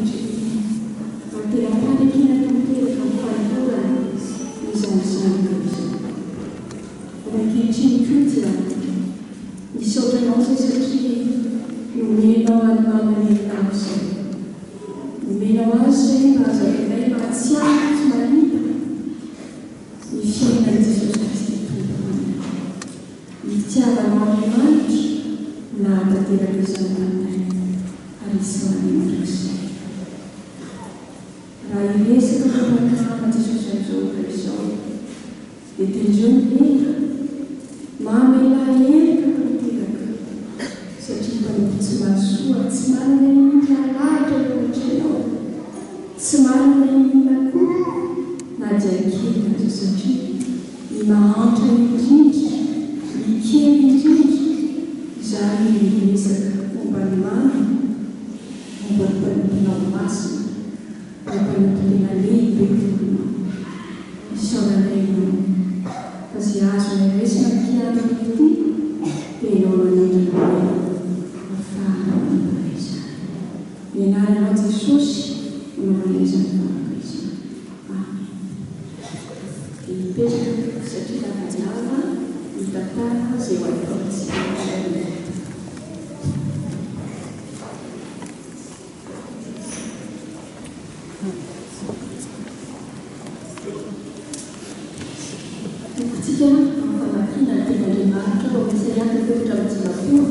ankehitriny, ary tena am-panekena tanteraka amin'ny fanolorana izany zanakao izany. Ary ankehitriny koa dia misaotra Anao izay satria nomenao an'i Mama Nirina izay. Nomenao azy izay mba hazahoanay mahatsiaro sy mahita ny fiainan'i Jesosy Kristy Tompo aminay. Ny fitiavanao Andriamanitra no nahatanteraka izany taminay ary isaoranay mandrakizay. Raha hiresaka momba ny karama Jesosy amin'izao ora izao dia tendreo ny lela, mamelà heloka tanteraka satria mpanompo tsy mahasoa tsy manana inona alahatra eo anatrehanao, tsy manana inona koa na dia kely aza satria Ny mahantra indrindra, ny kely indrindra, izany no miresaka momba ny mamy, momba ny mpanomponao masina, ilay mpanompo tena lehibe tomponao. Isaoranay Ianao, fa izay azonay raisina amin'ity andro anio ity, dia Ianao manindry ny aina ahafahana manambara izany. Ny anaranao Jesosy no anaovanay izany vavaka izany. Amen. Dia hipetraka tompoko satria lavalava ny tantara izay ho ataontsika anio. Atombotsika amin'ny famakiana ny tenin'Andriamanitra ao amin'ny Isaia toko 54.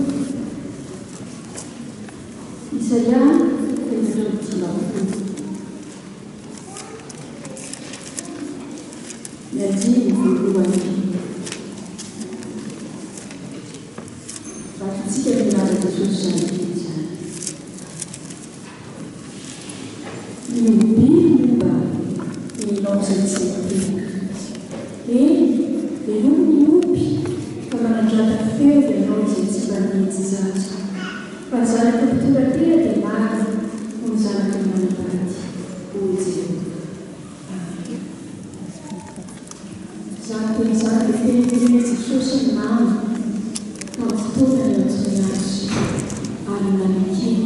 Isaia toko 54. Ny andininy voalohany. Vakintsika ny anaran'i Jesosy izany andininy izany. Mihobihy momba ny ianao izay tsy niteraka. Eny, velomy ny omby, fa manandrata feo ianao izay tsy mba nihetsi zaza. Fa ny zanaky ny mpitondra tena dia maro noho ny zanaky ny manambady, hoy Jehovah. Amena. Izany teny izany dia teny nomen'i Jesosy ny namany tamin'ny fotoana niantsoany azy ary nanekeny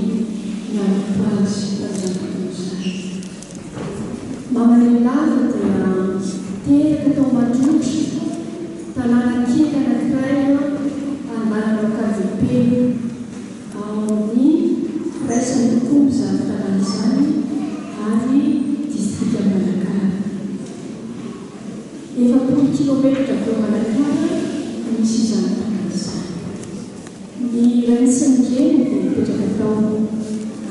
nanompo azy tamin'izany fotoana izany. Mama Nenilava dia teraka tao Mandrotro, tanàna kely anankiray andalan'i Ankadipelo, ao amin'ny firaisan'ny mpikomy izany tanàna izany ary distrikan'i Manakara. 40 kilometatra avy eo Manakara no misy izany tanàna izany. Ny rainy sy ny reniny dia nipetraka tao,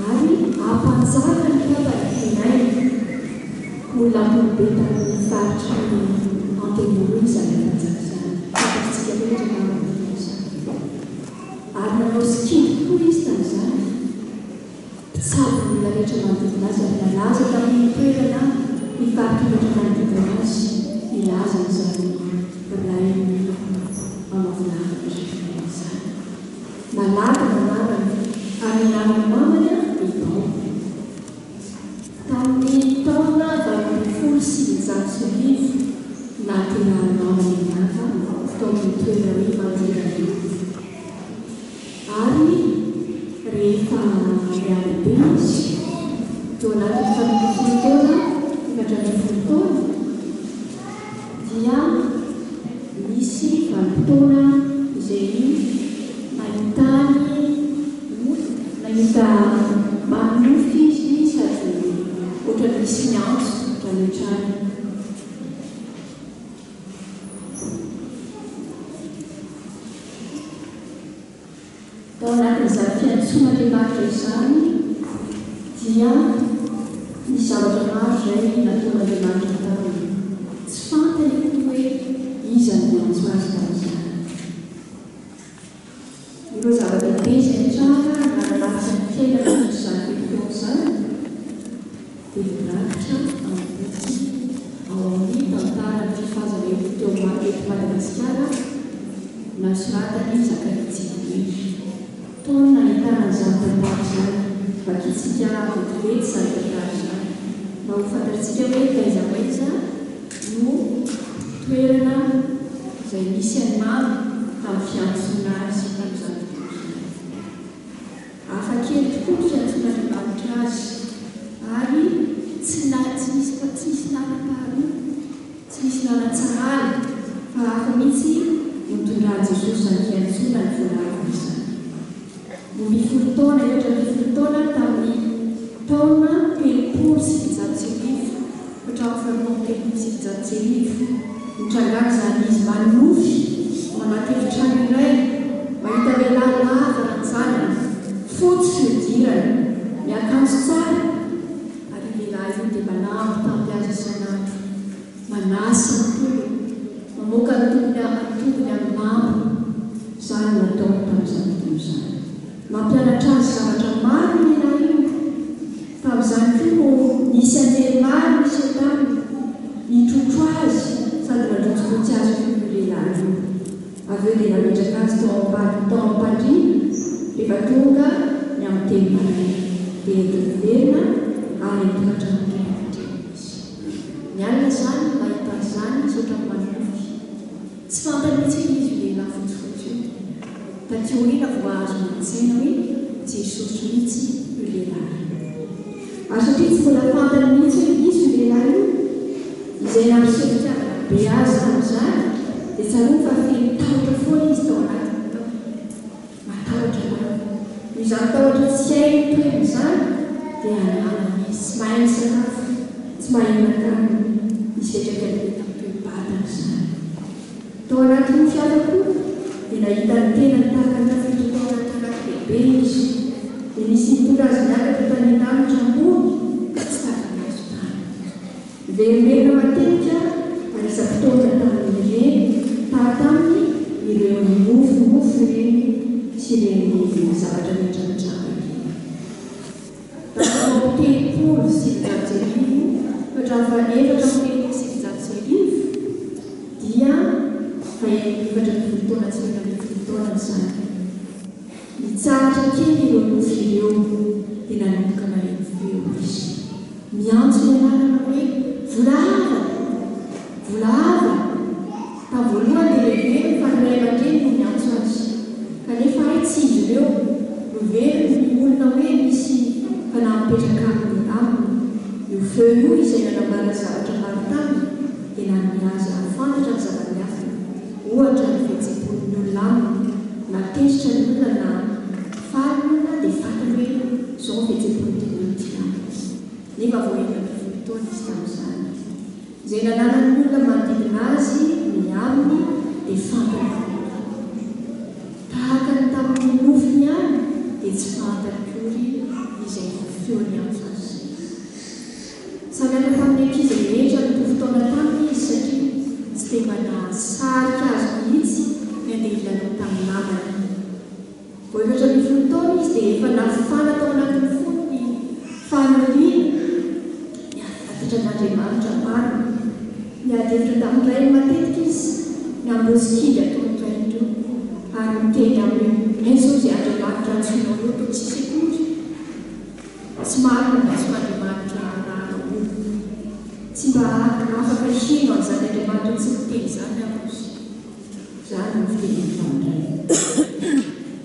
ary hampanjaka ny papany i Naina. Olona ambony be tamin'ny faritry ny Antemoro izany ampanjaka izany. Fantatritsika rehetra angamba ny dikan'izany. Ary nanao sikidy tokoa izy tamin'izany. Mpitsabo ny olona rehetra manodidina azy ary nalaza tamin'ny toerana ny faritra rehetra manodidina azy nilaza an'izany rainy Mamavolava izany. Malala ny anarany ary ny anaran'ny mamany dia Bao. Tamin'ny taona 1918 nahaterahan'i Mama Nenilava tao amin'ny toerana hoe Mandroralio. Ary rehefa nihalehibe izy, teo anatin'ny 18 taona, 14 taona, dia nisy vanim-potoana izay nahitany nahita manonofy izy sady ohatran'ny nisy niantso hatrany hatrany. Tao anatin'izany fiantsoan'Andriamanitra izany dia nisy zavatra maro izay nataon'Andriamanitra taminy. Tsy fantany akory hoe iza no niantso azy tamin'izany. Ireo zava-dehibe izay nitranga nanamarika ny fiainana nandritra izany fe-potoana izany dia mirakitra amin'ny boky ao amin'ny Tantaran'ny Fifazana eto teo eto Madagasikara nosoratan'i Zakaria Tsidihery. Tao no nahitana an'izany tantara izany. Vakintsika vetivety izany tantara izany mba ho fantatsika hoe taiza ho aiza no toerana izay nisy an'i Mamy tamin'ny fiantsoana azy tamin'izany fotoana izany. Hafa kely tokoa ny fiantsoan'Andriamanitra azy. Jesosy izany fiantsoana ny voalavo izany. 12 taona, 14 taona tamin'ny taona 1930 hatramin'ny faharoa amby telopolo sy sivinjato sy arivo. Nitrangana izany izy manonofy ao anaty efitrano iray, mahita lehilahy lava ranjanana, fotsy fihodirana, miakanjo tsara, ary io lehilahy io dia manambitamby azy isan'andro, manasa ny tongony, mamoaka ny tongony tongony amin'ny lamba. Izany no nataony tamin'izany fotoana izany. Mampianatra azy zavatra maro io lehilahy io. Tamin'izany koa no nisy anjely maro niseho taminy, nitrotro azy sady nandrotsirotsy azy koa io lehilahy io. Avy eo dia nametraka azy tao am-pady tao am-pandriana. Rehefa tonga ny amin'ny 3 maraina, dia entiny miverina any amin'ny tokantranon'ny ray aman-dreniny izy. Ny alina izany, mahita an'izany izy ohatran'ny manonofy. Tsy fantany mihitsy hoe iza io lehilahy fotsifotsy io. Taty aoriana vao azony an-tsaina hoe Jesosy mihitsy io lehilahy io. Ary satria tsy mbola fantany mihitsy hoe iza io lehilahy io, izay nampiseho fitiavana be azy tamin'izany, dia tsaroany fa feno tahotra foana izy tao anatiny tao. Matahotra lava. Noho izany tahotra tsy hainy toherina izany, dia ananany izy, tsy mahay misakafo, tsy mahay mihinan-kanina. Nisy fiantraikany be tamin'ny toe-batany izany. Tao anaty nofy hafa koa, dia nahita ny tenany tahaka ny tafiditra tao anaty fanaky lehibe izy. Dia nisy nitondra azy niakatra tany an-danitra ambony ka tsy taka-maso tany. Niverimberina matetika ary isam-potoana tamin'ireny taha taminy ireo nofinofy ireny sy ireny zavatra rehetra nitranga ireny. Tamin'ny 1930 hatramin'ny faha-34 34 dia faha-14 taona tsy 14 taona izany. Nitsahatra kely ireo nofy ireo, dia nanomboka naheno feo izy. Miantso ny anarana hoe Volahava! Volahava! Tamin'ny voalohany dia heveriny fa ny ray aman-dreny no miantso azy. Kanefa hay tsy izy ireo. Noheveriny ny olona hoe misy fanahy mipetraka aminy aminy. Io feo io izay nanambara zavatra maro taminy dia nanome azy hahafantatra ny zava-miafina, ohatra ny fihetseham-pon'ny olona aminy, na tezitra ny olona na faly ny olona dia fantany hoe izao ny fihetseham-pon'ity olona ity aminy. Nefa vao 16 taona izy tamin'izany. Izay nananan'ny olona manodidina azy ny aminy dia fantany avokoa. Tahaka ny tamin'ny nofiny ihany dia tsy fantany akory izay feo niantso azy izay. Samy hafa tamin'ny ankizy rehetra nitovy taona taminy izy satria tsy dia mba nahasarika azy mihitsy ny handeha hilalao tamin'ny namany. Vao 14 taona izy dia efa nafana tao anatin'ny fony ny faniriana ny hahafantatra an'Andriamanitra marina. Niady hevitra tamin'ny rainy matetika izy, nambozy kidy ataon'ny rain'ireo, ary niteny aminy hoe, Aiza izao izay Andriamanitra antsoinao eo toa tsisy akory? Tsy marina mihitsy fa Andriamanitra arahana olona. Tsy mba afaka hino an'izany Andriamanitra tsy miteny izany aho hozy. Izany no fiteneniny tamin-drainy.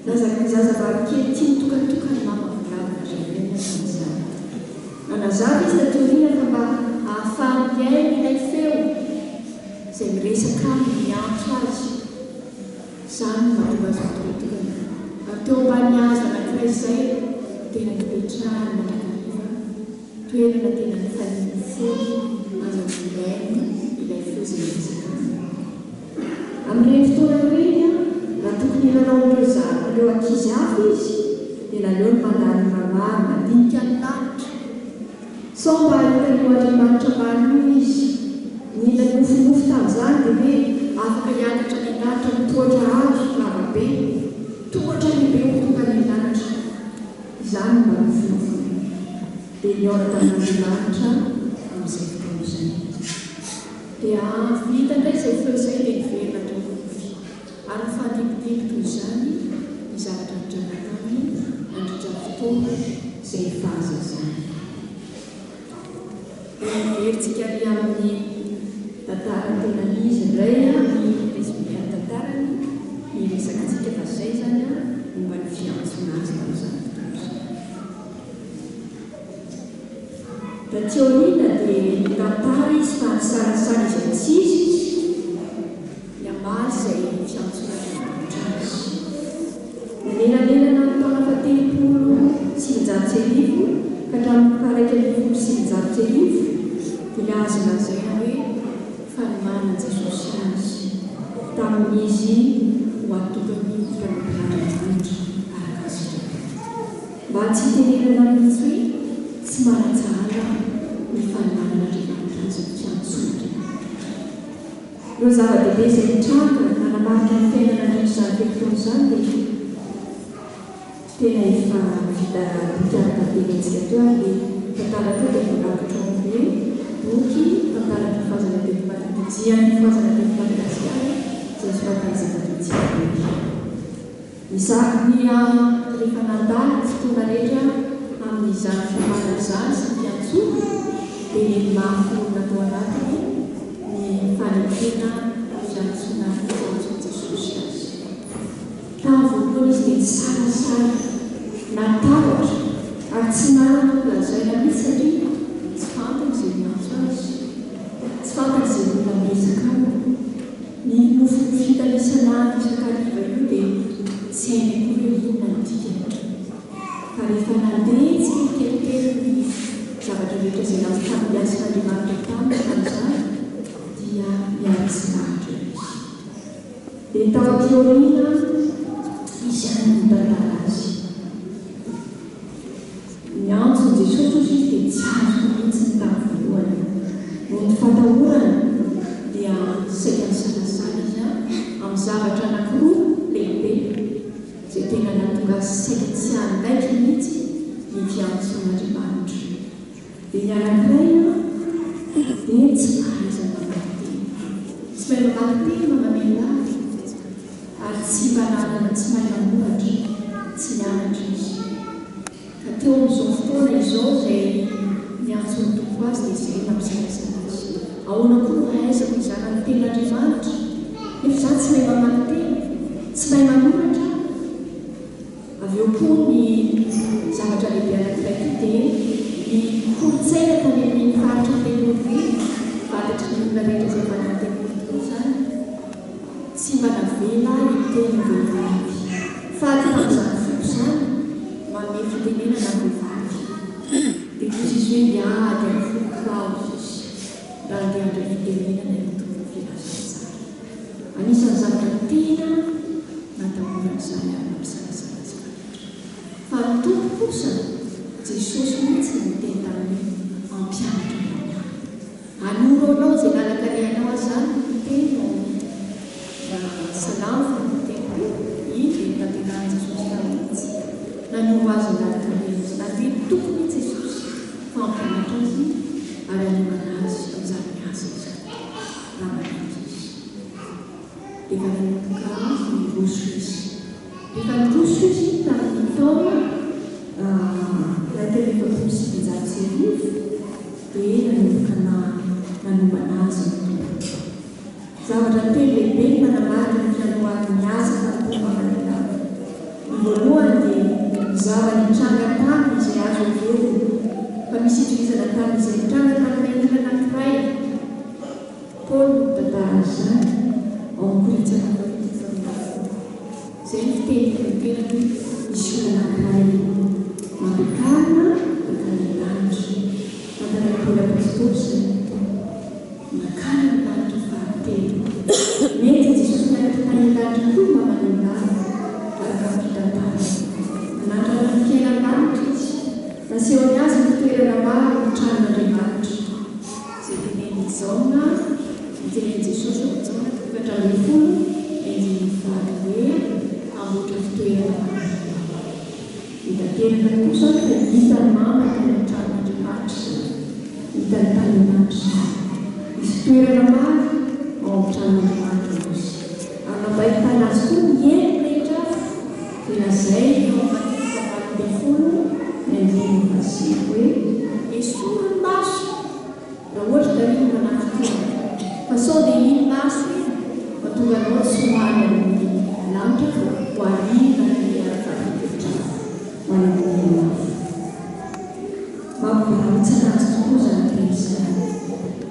Zaza zazavavy kely tia mitokantokana mama volavana Germaine tamin'izany. Nanazava izy taty aoriana fa mba hahafahany mihaino ilay feo izay miresaka aminy miantso azy. Izany no mahatonga azy mitokantokana. Ary teo ambany hazo anankiray izay no tena nipetrahany mandrakariva, toerana tena nifalian'ny fony aza mihaino ilay feo izay miresaka aminy. Amin'ireny fotoana ireny, raha tokony hilalao amin'ireo za ireo ankizy hafa izy, dia naleony mandany ora maro mandinika ny lanitra. Sao mba hahita an'io Andriamanitra marina io izy. Nila nofinofy tamin'izany dia hoe afaka hiakatra any an-danitra amin'ny tohatra hazo lava be, tohatra lehibe ho tonga any an-danitra. Izany no mba nofinofiny. Dia nihaona tamin'Andriamanitra amin'izay fotoana izay. Dia vita indray izay feo izay dia niverina indray ny nofy. Ary nifandimbindimby toy izany ny zavatra nitranga taminy nandritra ny fotoana izay fahazazany. Dia heverintsika ary amin'ny tantarany tena izy indray ny résumé ny tantarany ny resakantsika fa izay izany momba ny fiantsoana azy tamin'izany fotoana izany. Taty aoriana dia nitantara izy fa nisalasala izay tsy izy izy ny hamaly izay fiantsoan'Andriamanitra. 1900 ka hatramin'ny faha-1911 dia ilay azo lazaina hoe fanomanan'i Jesosy azy tamin'izy ho atokany ho mpanompon'Andriamanitra araka ny sitrapony. Mba tsy hitenenana mihitsy hoe tsy manan-tsahala ny fanomanan'Andriamanitra azy ny fiantsoan'Andriamanitra. Ireo zava-dehibe izay nitranga nanamarika ny fiainana nandritra izany fe-potoana izany dia tena efa vita boky araka ny tenintsika teo ary ny tantara teo dia voarakitra ao amin'ny hoe boky tantaran'ny fifazana teto Madagasikara, dian'ny fifazana teto Madagasikara izay nosoratan'i Zakaria Tsivory. Izaho dia rehefa nandalo ny fotoana rehetra amin'izany fiomanana izany sy ny fiantsoana dia ny mafy orina tao anatiny ny fanekena ny fiantsoana ny fiantsoan'i Jesosy azy. Tamin'ny voalohany izy dia nisalasala, natahotra ary tsy nanana ho lazaina mihitsy satria tsy fantany izay niantso azy, tsy fantany izay olona miresaka aminy. Ny nofinofy hitany isan'andro isan-kariva io dia tsy hainy akory hoe inona no dikany. Fa rehefa nandeha tsikelikely teo ny zavatra rehetra izay nampifandimbiasin'Andriamanitra taminy tamin'izany dia niha-resy lahatra izy. Dia tao aty aoriana izy ihany no nitantara azy. Niantso an'i Jesosy hozy izy dia tsy azoko mihitsy ny tamin'ny voalohany. Noho ny fatahorana dia saika nisalasala izy amin'ny zavatra anankiroa lehibe izay tena nahatonga azy saika tsy hanaiky mihitsy ny fiantsoan'Andriamanitra. Dia ny anankiray dia tsy fahaizany mamaky teny. Tsy mahay mamaky teny mamamela ahy ary tsy mba nanana tsy mahay manoratra, tsy nianatra izy. Ka teo amin'izao fotoana izao izay niantsoan'ny Tompo azy dia izay no nampisalasala azy. Ahoana koa no hahaizako hizara ny tenin'Andriamanitra nefa izaho tsy mahay mamaky teny, tsy mahay manoratra aho? Avy eo koa ny zavatra lehibe anankiray koa dia ny kolontsaina tany amin'iny faritra Antemoro iny, fantatry ny olona rehetra izay avy any Antemoro tokoa izany, tsy mba navela hiteny ny vehivavy. Faty tamin'izany foko izany, manome fitenenana ny vehivavy. Dia hoy izy hoe miady amin'ny foko aho hoy izy, raha handeha handray fitenenana hitory ny filazantsara. Anisan'ny zavatra tena natahorana izany ary nampisalasala azy fatratra. Fa ny Tompo kosa, Jesosy mihitsy no niteny taminy hoe, Hampianatra anao Aho. Hanoro anao izay lalan-kalehanao Aho. Izany no niteny ao amin'ny Salamo fahatelo telo. Iny dia notanterahin'i Jesosy taminy mihitsy. Nanoro azy ny lalan-kalehany Izy. Nandihy ny Tompo mihitsy Jesosy fa hampianatra azy ary hanomana azy amin'izany asa izany. Raha manaiky izy. Efa nanomboka niroso izy. Efa niroso izy tamin'ny taona 1941 dia nanomboka nanomana azy ny Tompo. Zavatra telo lehibe no nanamarika ny fiandohan'ny asa fanompoana mamanelava. Ny voalohany dia ny zava-nitranga taminy izay azo heverina fa misy itovizana tamin'izay nitranga tamin'ilay olona anankiray. Paoly no mitantara an'izany ao amin'ny Korintiana faharoa toko faharoa ambin'ny folo. Izay ny fiteny fitenenana hoe misy olona anankiray nampiakarina nankany an-danitra. Tantarain'i Paoly Apostoly izany. Nankany amin'ny lanitra fahatelo. Nentin'i Jesosy niakatra tany an-danitra koa ny maman'Iolala, araka ny fitantarana. Nanandrana ny fiainan-danitra izy. Nasehony azy ny fitoerana maro ny tranon'Andriamanitra. Izay tenenin'i Jaona, ny tenenin'i Jesosy ao amin'ny Jaona toko 14, andininy faharoa hoe, Hamboatra fitoerana ho anareo Aho. Dia tanteraka tokoa izany fa hitan'i Mama tany amin'ny tranon'Andriamanitra izany. Hitany tany an-danitra izany. Misy fitoerana maro ao amin'ny tranon'Andriamanitra hoy izy. Ary nampahitana azy koa ny heloka rehetra dia lazainy ao amin'ny Matio toko faha-18 ny andininy faha-9 hoe, Esory ny maso raha ohatra ka iny manafintohina, fa sao dia iny maso iny mahatonga anao tsy ho any amin'ny lanitra fa ho ariana any amin'ny fahafatesana, ho any amin'ny helo afo. Mampivarahontsana azy tokoa izany teny izany.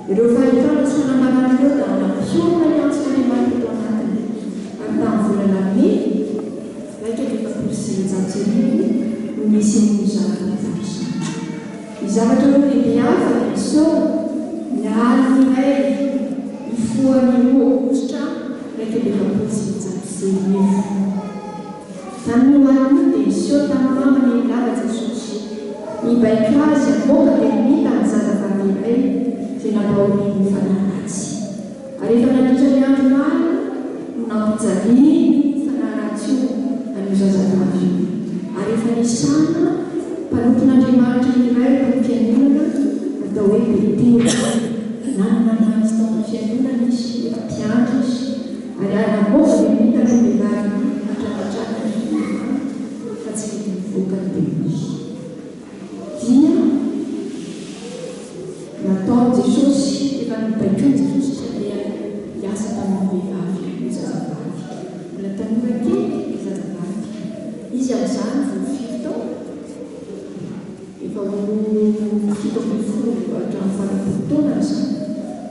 Ireo fahitana sy fanambarana ireo dia nampiorina ny antson'Andriamanitra tao anatiny, ary tamin'ny volana Mey 1941 no no nisehoan'izany tantara izany. Ny zavatra roa lehibe hafa dia niseho ny alina iray nifoha ny roa aogositra 1941. Tamin'io alina io dia niseho tamin'ny mamany Elilava Jesosy, nibaiko azy hamoaka demonia tamin'ny zazavavy iray izay nampahorian'ny fanahy ratsy. Ary efa nandritra ny andro maro no nampijalian'io fanahy ratsy io an'io zazavavy io, ary efa nisana mpanompon'Andriamanitra iray tao amin'ny fiangonana atao hoe Betela. Nanana an'azy tao amin'ny fiangonana izy, efa mpiandry izy, ary ary namoaka demonia tamin'io vehivavy io hatrany hatrany ny fivavahana fa tsy mety mivoaka ny demonia. Dia nataon'i Jesosy, efa nobaikoin'i Jesosy izy handeha hiasa tamin'ny vehivavy io zazavavy. Mbola tanora kely ilay zazavavy. Izy amin'izany vao firy taona? Efa ho 17 hatramin'ny 80 taonany izany.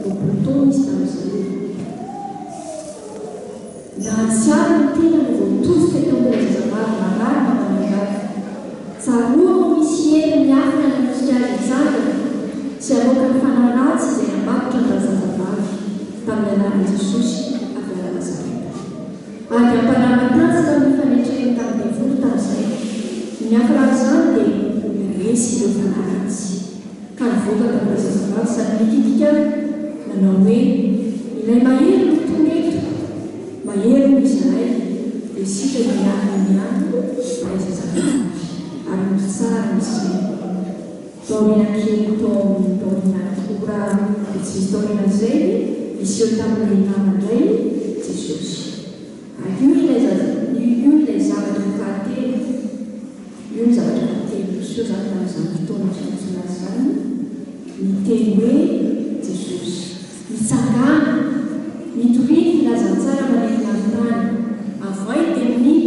20 taona izy tamin'izany. Nahatsiaro ny tenany vao tosika teo amin'ilay zazavavy marary maman'angahy. Tsaroako ho nisy hery miafina nanosika azy hitsangana sy hamoaka ny fanahy ratsy izay namatotra an-drazazavavy tamin'ny anaran'i Jesosy avy any Nazareta. Ady am-panahy matanjaka no nifanetrehany tamin'ny devoly tamin'izay. Ny niafaran'izany dia resy ireo fanahy ratsy. Ka nivoaka tamin'ilay zazavavy sady nikitika nanao hoe, Ilay mahery no tonga eto! Mahery hono izahay, dia sitrana ny alina ihany ilay zazavavy, ary nitsara ny sainy. Taoriana kely tao amin'ny taoriana ora vitsivitsy taorian'izay, niseho tamin'ny lehilahy indray Jesosy. Ary io ilay zaza, io ilay zavatra fahatelo. Io ny zavatra fahatelo niseho izany tamin'izany fotoana fiantsoana azy izany, niteny hoe Jesosy, Mitsangàna, mitoria ny filazantsara manerana ny tany, avoay ny demonia,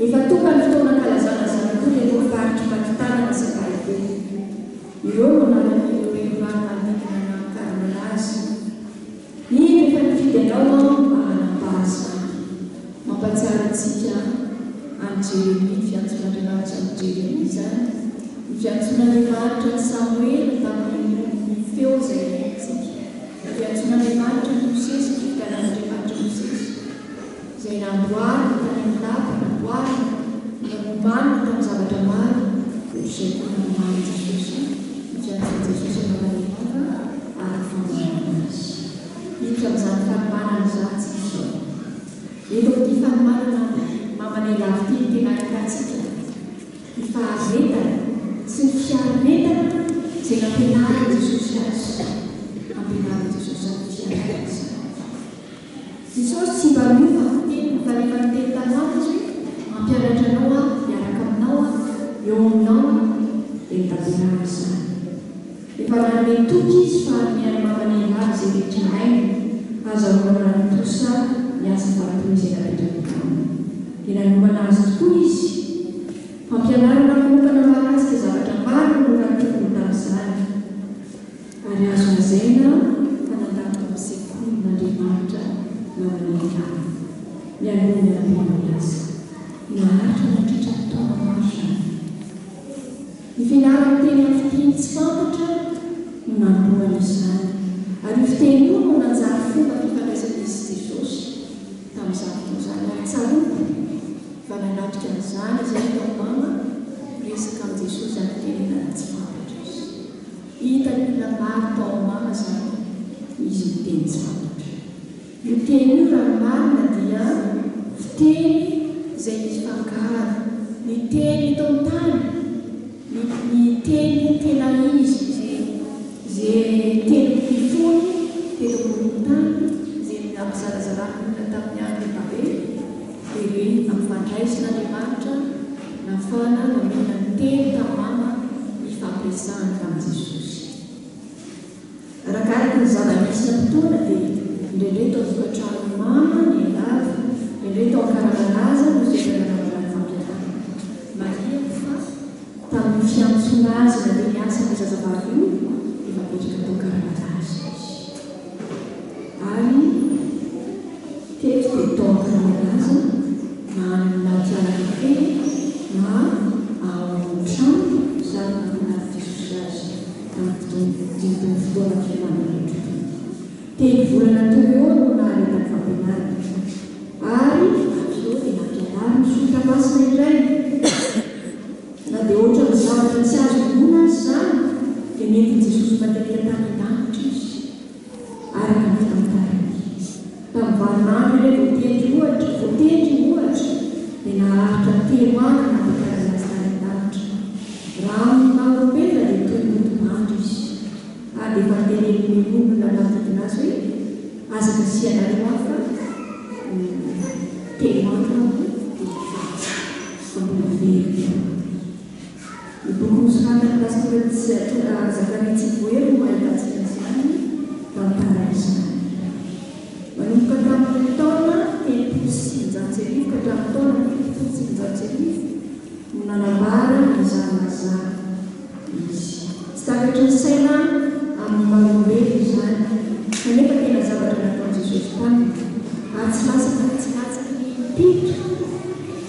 efa tonga ny fotoana ankalazana ny Zanak'ondry eto amin'ny faritr'i Pakitanana sy Ankaibe. Ireo no anaran'ireo renirano manodidina an'Ankaramalaza. Indro efa nifidy anao aho mba hanambara izany. Mampahatsiaro antsika an'i Jeremia ny fiantsoan'Andriamanitra an'i Jeremia izany, ny fiantsoan'Andriamanitra an'i Samoela tamin'ny feo izay haintsika, ny fiantsoan'Andriamanitra an'i Mosesy, ny fifidianan'Andriamanitra Mosesy izay namboarina tany amin'ny lapa, namboarina, nomanina tamin'ny zavatra maro, ohatr'izay koa nanoman'i Jesosy ny fiantsoan'i Jesosy an'i Maria ary ny fanomanana azy. Hiditra amin'izany fanomanana izany isika izao. Eto amin'ity fanomanana mamanelavo ity no tena ahitantsika ny faharetana sy ny fiaretana izay nampianarin'i Jesosy azy. Ampianarin'i Jesosy izany fiaretana izany. Jesosy tsy mba miova ny teniny fa rehefa niteny taminy Izy hoe mampianatra anao Aho, miaraka aminao Aho, eo aminao Aho, dia notanterahiny izany. Efa nanome toky Izy fa hanome an'i Mamanelavo izay rehetra ilainy hahazahoana manatontosa ny asa fanompoana izay napetrany taminy. Dia nanomana azy tokoa Izy. Fampianarana manokana mahakasika zavatra maro no norantoviny tamin'izany. Ary azo lazaina fa nandalo tao amin'ny sekolin'Andriamanitra Mamanelavo mialoha ny hanombohana ny asa. Naharitra nandritra ny taona maro izany. Ny fianarany teny amin'ny fiteny tsy fantatra no nanombohana izany, ary io fiteny io no nanjary fomba fifandraisan'izy sy Jesosy tamin'izany fotoana izany. Ary tsaroako fa nanatrika an'izany izahay tao Mama, miresaka amin'i Jesosy amin'ny fitenenana tsy fantatra izy. Hitan'ny olona maro tao amin'ny Mama izany izy miteny tsy fantatra. Io teny io raha ny marina dia fiteny izay mifangaro ny teny eto amin'ny tany, ny ny teny tena izy izay izay teny fony teto ambonin'ny tany izay nampizarazaràn'ny olona tamin'ny andron'i Babela dia ireny nampifandraisin'Andriamanitra nafana namena ny teny tamin'i Mama nifampiresahany tamin'i Jesosy. Arakaraka ny zava-misy am-potoana dia indraindray tao an-tokantranon'i Mama ny Elava, indraindray tao Ankaramalaza no sendra nanaovana ny fampianarana. Marihako fa tamin'io fiantsoana azy nandeha niasa amin'io zazavavy io dia efa mipetraka tao Ankaramalaza izy. Ary teto dia tao Ankaramalaza na any amin'ny Anaty Ala Café na ao. Nandritra itony fotoana fialana rehetra itony. Telo volana teo eo no naharetan'ny fampianarana. Ary avy eo dia nampianariny soratra masina indray. Na dia ohatran'ny zavatra tsy azo inoana aza izany, dia nentin'i Jesosy matetika tany an-danitra izy, araka ny fitantarany. Tamin'ny vaninandro iray voatendry ohatra, voatendry, ohatra, dia naharitra telo andro nampiakarana azy tany an-danitra. Raha amin'ny maha olombelona dia toy ny nodimandry izy. Ary dia efa notenenin'ny olona manodidina azy hoe, Aza kasihanareo aho fa telo andro aho dia hivaky fa mbola velona ihany. Ny boky nosoratan'i Pastora Zakaria Tsivohery no ahitantsika izany tantara izany. Manomboka tamin'ny taona 1930 ka hatramin'ny taona 1970 no nanambara izany mazava izy. Tsy takatry ny saina amin'ny maha olombelona izany, kanefa tena zavatra nataon'i Jesosy taminy, ary tsy latsaka tsy latsaky ny impito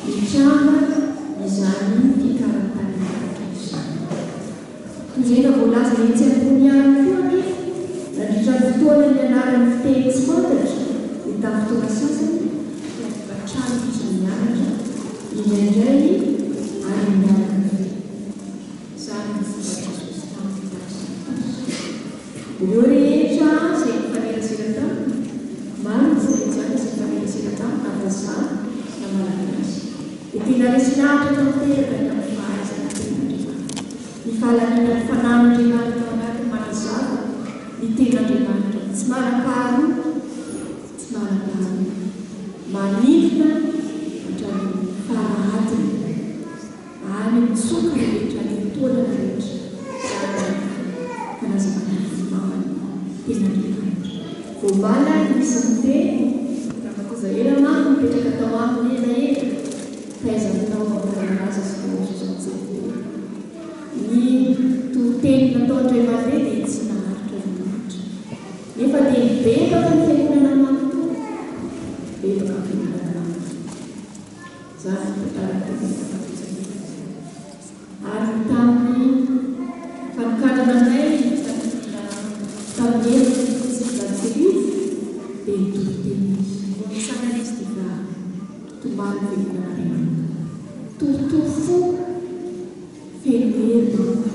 nitranga izany fikarantan'ny lanitra izany. Toy izay efa voalaza etsy ambony ihany koa anefa, nandritra ny fotoana nianarany fiteny tsy fantatra, dia tamin'ny fotoana sasany dia an-tokantrano izy no nianatra, indraindray any amin'ny mianakaviana. Izany no fomba Jesosy taminy tamin'izany fotoana izany. Ireo rehetra izay nifanerasera taminy, maro ny Floridiana izay nifanerasera taminy na vazaha na Malagasy, dia tena resy lahatra tanteraka ny amin'ny fahaizana ny Tenin'Andriamanitra, ny fahalaniana ny Fanahin'Andriamanitra ao anatiny manazava ny Tenin'Andriamanitra tsy manam-paharoa, tsy manam-paharoa, manintona hatramin'ny fara-atiny. Any amin'ny tsoka rehetra, any amin'ny taolana rehetra, izany ny fanazavana ny mamany ten'Andriamanitra. Voamaly ary ny isan'ny teny, Ramatoa Zahera manko nipetraka tao aminy elaela, taiza tao Ampanamalaza sy tao Sosantsivolo. Ny toriteny nataon-dray mandeha dia tsy naharitra roa minitra. Nefa dia nibebaka ny fiangonana manontolo. Nibebaka ny fiangonana manontolo. Izany no tantarako teny Ambatondrazaka. Ary tamin'ny fanokanana anay tamin'ny 1964 dia nitory teny izy. Vao nitsangana izy dia efa tomany ny fiangonana iray manontolo. Torotoro fo, feno hery manko.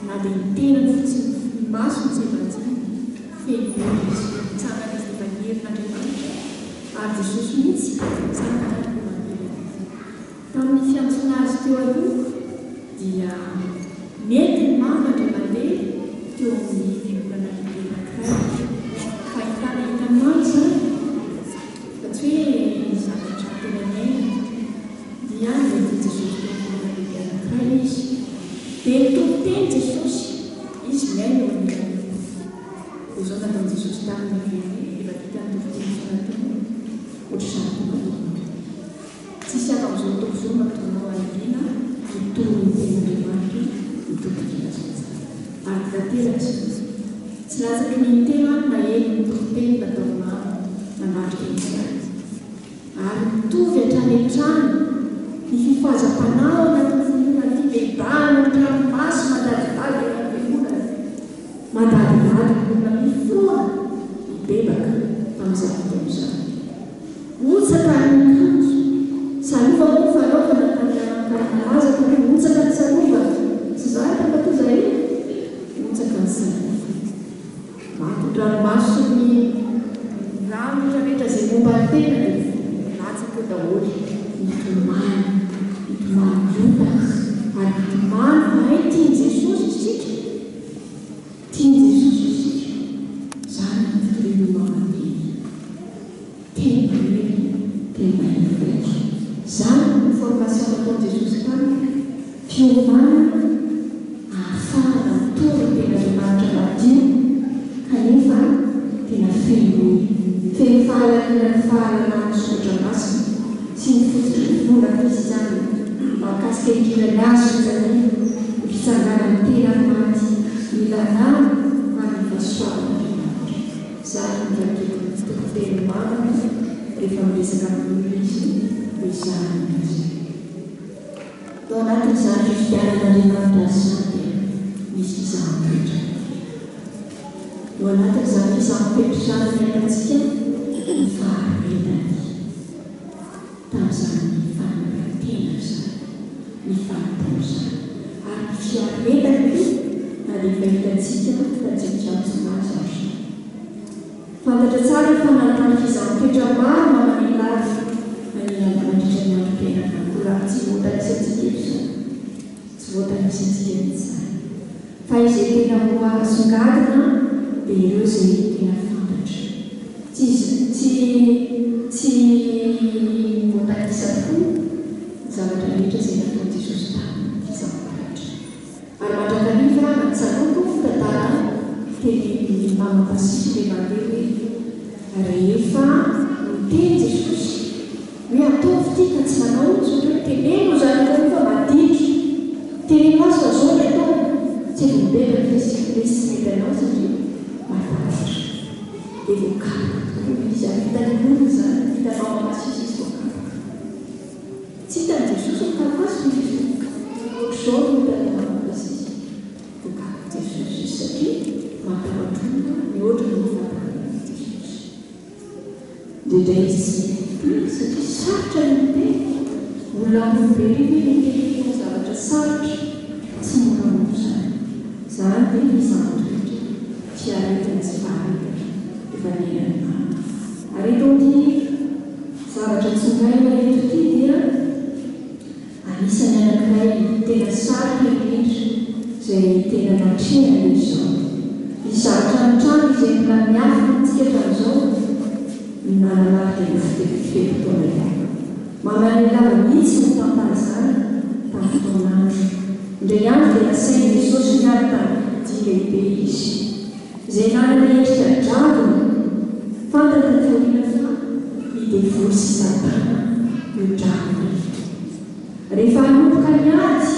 Na dia ny tenany fotsiny, ny masony tsy efa-jiny, feno hery izy. Nitsangana izy dia efa ny herin'Andriamanitra. Ary Jesosy mihitsy nitsangana ho an'ireo. Tamin'ny fiantsoana azy teo aloha dia nentiny mafy Andriamandeha teo amin'ny fiangonana lehibe anankiray. Fahitana hitany maro izany, fa tsy hoe zavatra tena niainany. Dia nentin'i Jesosy teo amin'ny fiangonana lehibe anankiray izy. Dia nitory teny Jesosy, izy mihaino eo anilany. Dia izao nataon'i Jesosy taminy avy eo hoe, Efa vita ny toriteny izao nataonao, ohatr'izany koa no ataonao. Tsisy hafa amin'izao tontolo izao no ataonao haniriana hitory ny tenin'Andriamanitra ny Tompo filazantsara. Ary tanteraka izany. Tsy latsaky ny intelo aho no naheno ny toriteny nataon'i Mama nanatrika izany. Ary mitovy hatrany hatrany ny fifazam-panahy ao anatin'ny finoana ny fibebahana ny ranomaso mandadilady eran'ny fiangonana. Mandadilady ny olona mifoha mibebaka amin'izany fotoana izany. Hotsaka ny akanjo. Salova moa ny fanaovana tany Ankaramalaza fa hoe hotsaka ny salova. Tsy izany ramatoa Zahira? Hotsaka ny salova. Matin-dranomaso sy ny rano rehetra rehetra izay momba ny tena dia milatsaka eo daholo. Mitomany, mitomany ota ary mitomany fa hay tian'i Jesosy isika. Tian'i Jesosy isika. Izany no fitorian'ny maha-teny. Teny mahery, teny mahery vaika. Izany no formation nataon'i Jesosy tamiko, fiomanana ahafahana mitory ny tenin'Andriamanitra madio kanefa tena feno feno fahalaliana ny fahalalana ny soratra masina sy ny fototry ny finoana kristiana mahakasika indrindra ny hazo fijaliana, ny fitsanganan'ny tena maty, ny lalàna ary ny fahasoavan'Andriamanitra. Izany no raketiny toriteny mamany rehefa miresaka amin'olona izy dia izany no lazainy. Tao anatin'izany fifidianan'Andriamanitra azy izany dia nisy fizahan-toetra. anatin'izany fizaham-penitra izany ny ahitantsika ny faharetany tamin'izany fanoloran-tena izany, ny fanompoana izany, ary ny fiaretany koa na dia efa hitantsika fa tsy mijantsona azy ary izany. Fantatra tsara fa nandalo fizaham-toetra maro mamanila azy manila mandritra ny androm-piainana mbola tsy voatanisantsika eto izany. Tsy voatanisantsika mihitsy izany. Fa izay tena ho asongadina dia ireo izay tena fantatra. Tsy tsy tsy voatanisa tokoa ny zavatra rehetra izay nataon'i Jesosy tamin'ny fizaham-toetra. Ary mandrakariva na tsaroako ny tantara tenenin'i Mama Pasisy ilay mandeha hoe rehefa niteny Jesosy hoe ataovy ity ka tsy nanao izy ohatra hoe teneno ny zanakao io fa maditra, teneno azy fa zao ny ataony, tsy vao mibebaka izy misy tsy mety anao satria matahotra dia voakapoka tokoa izy ary hitan'ny olona izany, hitan'i Mama Pasisy izy voakapoka. Tsy hitan'i Jesosy ny taratasy hoy izy io. Ohatr'izao no hitan'i Mama Pasisy. Voakapoka Jesosy izy satria matahotra olona mihoatra noho ny fahatahorana an'i Jesosy. Indraindray izy tsy mety miteny satria sarotra ny miteny. Olona ambony be ireny hoe miteniteny zavatra sarotra. Tsy moramora izany. Izany dia fizaham-toetra, fiaretana sy faharetana efa niainan'i Mama. Ary eto amin'ity zavatra tsongaina eto ity dia anisan'ny anankiray tena sarotra indrindra izay tena natrehana dia izao, nisy zavatra nitranga izay mbola miafina amintsika hatramin'izao, ny nananary dia io fe-potoana io. Mamanelava mihitsy no nitantara izany tamin'ny fotoan'andro. Indray andro dia nasain'i Jesosy niady tamin'ny bibidia lehibe izy. Izay nanana endrika dragona. Fantany taty aoriana fa ny devoly sy Satana io dragona io. Rehefa hanomboka ny ady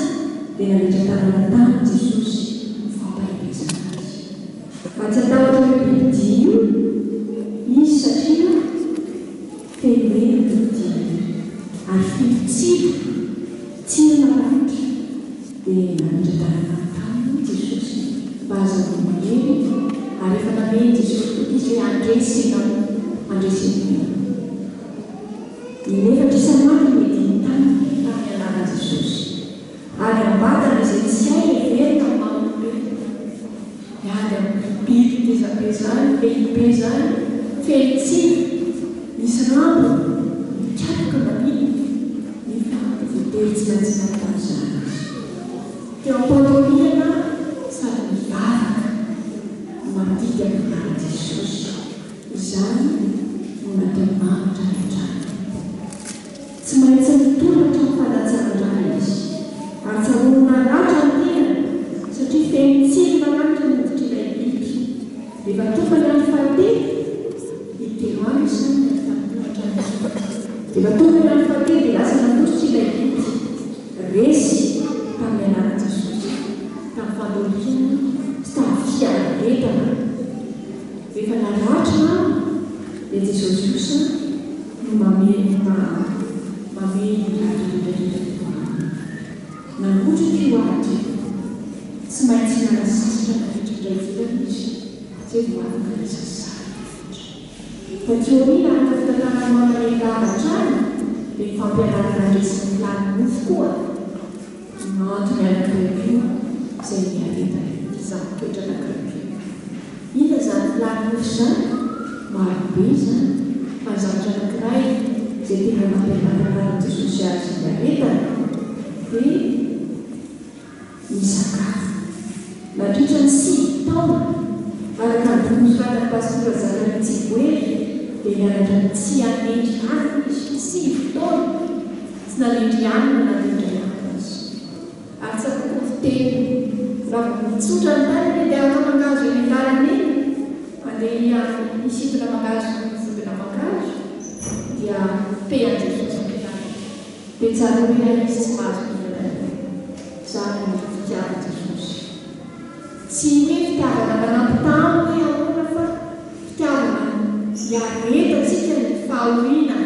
dia nametra-tanana taminy Jesosy ho fampaherezana azy. Mba tsy hatahotra io bibidia io izy satria feno hery io bibidia io ary feno tsilo, tsilo maranitra. Dia nametra-tanana taminy Jesosy mba hahazahoany hery, ary efa namen'i Jesosy toky izy hoe handresy ianao, handresy ny tenanao. Inefatra isan'andro no nidiny taminy tamin'ny anaran'i Jesosy, ary am-batana izay tsy hay heverina ny maha olombelona. Miady amin'ny biby ngezabe izany, lehibe izany, feno tsilo, misy rambo, mikapoka manina, nefa voatery tsy maintsy niady tamin'izany izy. Teo am-pandrohiana sady nivavaka no mandidy amin'ny anaran'i Jesosy. Izany no nataony mamy hatrany hatrany. Tsy maintsy nitolona hatramin'ny fandatsahan-drà izy, ary tsaroany naratra ny tenany, satria feno tsilo maranitra ny hoditr'ilay biby. Rehefa tonga ny andro fahatelo, intelo andro izany ny andro fanompoana hatrany Rehefa tonga ny andro fahatelo dia lasa nandositra ilay biby. Resy tamin'ny anaran'i Jesosy, tamin'ny fandorokiana sy tamin'ny fiaretana. Rehefa naratra aho dia Jesosy kosa no mameno mameno ny ratra rehetra rehetra teto aminy. Nanotrika io ady io. Tsy maintsy niala sasatra nandritra indray volana izy izay vao afaka nisasara rehetra. Taty aoriana araka ny fitantaran'i Mama Neny-Lava hatrany dia ny fampianarana handresy ny filàn'ny nofo koa no antony anankiray koa izay niaretany izany toetra anankiray koa. Inona izany filàn'ny nofo izany? Maro be izany, fa ny zavatra anankiray izay tena nampianaran'i Jesosy azy hiaretana dia ny sakafo. Nandritra ny 9 taona, araka ny boky nosoratan'ny Pastora Zacharie Tsiboery, dia nianatra ny tsy hanendry hanina izy, 9 taona, tsy nanendry hanina na dia indray andro aza. Ary tsaroako ny fiteniny, raha vao mitsotra ny tanany dia haka mangahazo eny an-dalana eny, handeha hisintona mangahazo vodina mangahazo, dia pehan'i Jesosy ny tanany. Dia tsaroany ilay izy tsy mahazo mihinana io. Izany no fitiavan'i Jesosy. Tsy hoe fitiavana manambitamby hoe ahoana fa fitiavana hiaretantsika ny fahoriana,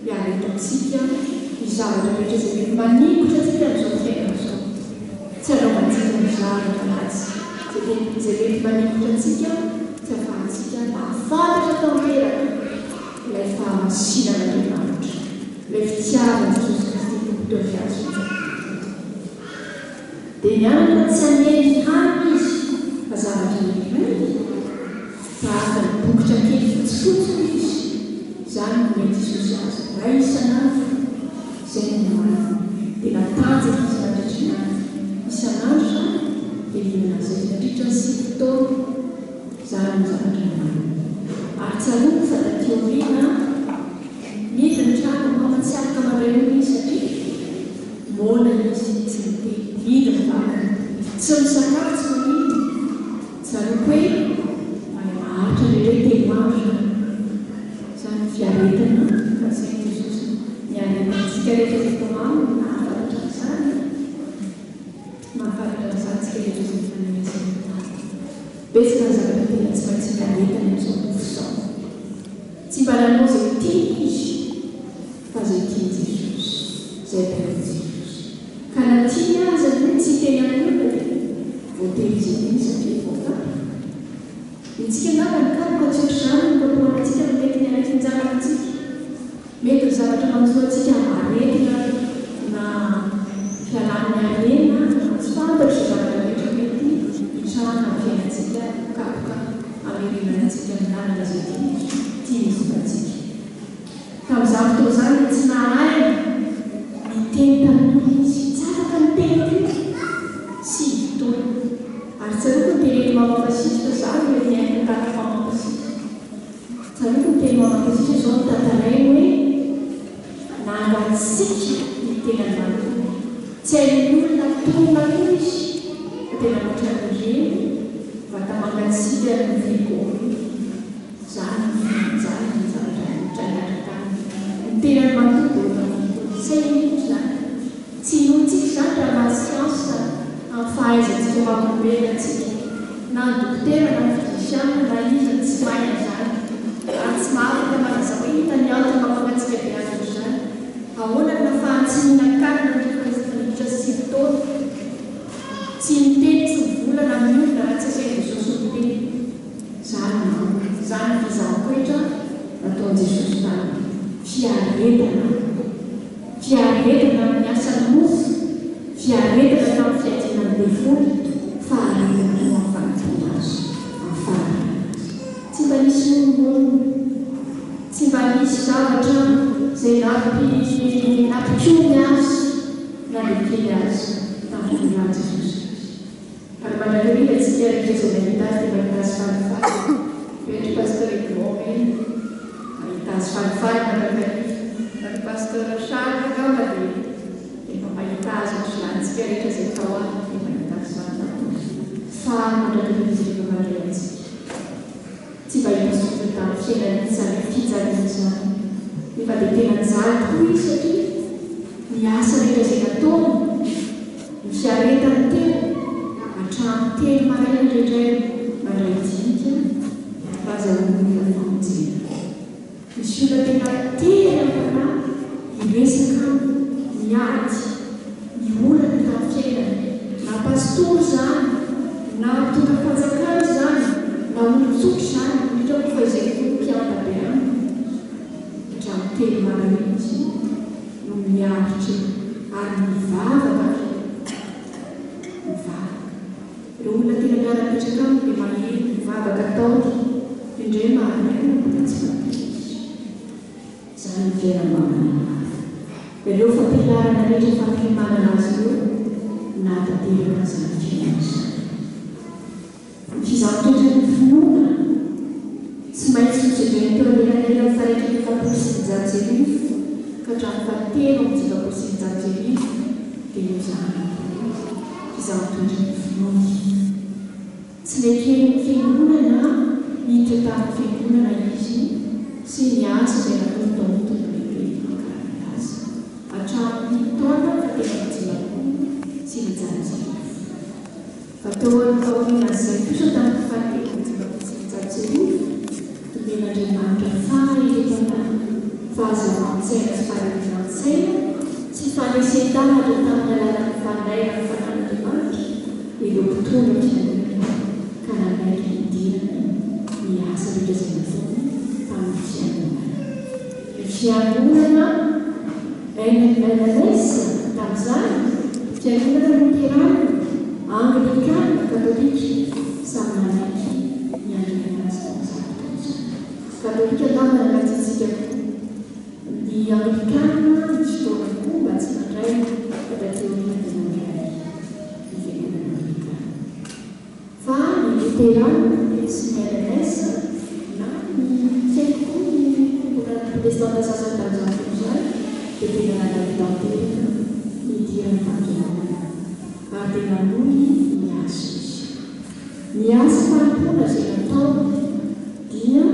hiaretantsika ny zavatra rehetra izay mety maningotra antsika amin'izao fiainana izao. Tsy hanaovantsika ny zavatra ratsy izay mety maningotra antsika. tsy ahafahantsika mahafantatra tanteraka ilay fahamasinan'Andriamanitra, ilay fitiavan'i Jesosy Kristy Tompo teo amin'ny hazo fijaliana. Dia nianatra tsy hanendry hanina izy fa zavatra iray, tahaka ny bokotra kely fotsifotsy hoy izy, izany no nomen'i Jesosy azy iray isan'andro, izay no nohaniny. Dia natanjaka izy nandritra ny ady. Isan'andro izany dia nihinana an'izay izy nandritra ny 9 taona. Izany no zavatra nohaniny. Ary tsarovy fa taty aoriana, nihidy ny trano, mama tsy afaka mandray olona izy satria. Moana izy, tsy miteny. Mihidy ny vavany. Tsy misakafo, tsy maninona. Tsaroako hoe mahay maharitra indraindray 3 andro izany. Izany ny fiaretana fa tsy hain'i Jesosy ny aretintsika rehetra izay eto aminy no mahafantatra an'izany e. Mahafantatra an'izany isika rehetra izay mifanerasera taminy. Betsaka ny zavatra tena tsy maintsy miaretana amin'izao nofo izao. Tsy mba nanao izay tiany izy. Fa izay tian'i Jesosy, izay baikon'i Jesosy. Ka na tiany aza ny hoe tsy hiteny amin'ny olona dia voatery izy hiteny satria voakapoka. Ny antsika angamba ny kapoka tsy ohatr'izany no nokapohana antsika no mety ny aretin-janaka antsika. Mety ny zavatra manjo antsika aretina na fialan'ny harena na tsy fantatro izay zavatra rehetra mety hitranga amin'ny fiainantsika kapoka hamerenana antsika amin'ny lalana izay tian'i Jesosy antsika. Tamin'izany fotoana izany dia tsy nahay niteny tamin'olona izy. Tsy afaka niteny koa. 9 taona. Ary tsaroako ny tenin'i Mama Fasisy fa izaho no niaina tamin'i Mama Fasisy. Tsaroako ny tenin'i Mama Fasisy izao notantarainy hoe nangatsiaka ny tenany manontolo. Tsy hain'ny olona tonona koa izy fa tena ohatran'ireny vata-mangatsiaka ny frigo ireny. Zany ny fijanjana ny zavatra nitrangatra taminy. Ny tenany manontolo dia efa nikontsaina mihitsy izany. Tsy inoantsika izany raha maha siansa amin'ny fahaizantsika maha olombelona antsika. Na ny dokotera na ny fizisianina na iza tsy mahay an'izany. Ary tsy mahafaka manazava hoe inona ny antony mampangatsiaka be azy ohatr'izany. Ahoana no nahafahany tsy nihinan-kanina nandritra ny 9 taona. Tsy niteny, tsy nivolana amin'ny olona raha tsy asain'i Jesosy miteny. Izany no izany fizahan-toetra nataon'i Jesosy taminy. Fiaretana. Fiaretana amin'ny asan'ny nofo, fiaretana tamin'ny fiadiana ny devoly, faharetana koa amin'ny fanompoana Azy, amin'ny faharetana Azy. Tsy mba nisy monomonona, tsy mba nisy zavatra izay nampi, nampikomy Azy na dia kely aza tamin'ny fitondran'i Jesosy Azy. Ary mandrakariva isika rehetra izay mahita azy dia mahita azy falifaly. Hoe ry Pasteur Edmond ve mahita azy falifaly mandrakariva? Na ry Pasteur Charles angamba dia efa mahita azy ohatr'izany. Isika rehetra izay tao aminy dia mahita azy falifaly. Faly mandrakariva izy rehefa mandray antsika. Tsy mba hita soritra tamin'ny fiainany mihitsy izany hoe fijaliana izany. Nefa dia tena nijaly tokoa izy satria ny asa rehetra izay nataony, ny fiaretany teo hatramin'ny 3 maraina indraindray mandray dinika mba hazahoany olona famonjena. Misy olona tena tery am-panahy hiresaka aminy, miady ny olana tamin'ny fiainany, na pastora izany, na mpitondra fanjakana izany, na olon-tsotra izany, indrindra moa fa izay koa no mpianta be aminy. Hatramin'ny 3 maraina izy no miaritra eo ary mivavaka avy eo. Mivavaka. Ireo olona tena miara-mipetraka aminy dia maheno ny vavaka ataony, indraindray maraina mbola tsy matory izy. Izany ny fiainan'ny maman'i Ireo fampianarana rehetra fampiomanana azy ireo nahatanteraka an'izany fiainana izany. Ny fizahan-toetran'ny finoana tsy maintsy nosedrainy teo anelanelan'ny faha-41 ka hatramin'ny faha-1953 dia nozahana koa fizahan-toetran'ny finoany. Tsy neken'ny fiangonana niditra tamin'ny fiangonana izy sy ny asa izay nataony tao amin'ny Tompo Lehibe Ankalamalaza hatramin'ny taona faha-1953. Fa teo aorian'izay kosa tamin'ny faha-1953, nomen'Andriamanitra faharetana, fahazavan-tsaina sy fahalehibean-tsaina sy fanesen-dahatra tamin'ny alalan'ny fanairan'ny Fanahin'Andriamanitra ireo mpitondra fiangonana ka nanaiky hidirana Fiangonana NLS tamin'izany, Fiangonana Loterana, Anglikana, Katolika, samy nanaiky ny handrinana azy tamin'izany fotoana izany. Katolika angamba nanaiky antsika koa. Ny Anglikana nisy fotoana koa mba tsy nandray fa taty aoriana dia nandray ny Fiangonana Anglikana. Fa ny Loterana sy ny LMS na ny tsy haiko koa ny fiangonana protestanta sasany tamin'izany fotoana izany dia tena nanaiky tanteraka ny hidirany tamin'ny fiangonana ary dia nanohy ny asa izy. Ny asa fanompoana izay nataony dia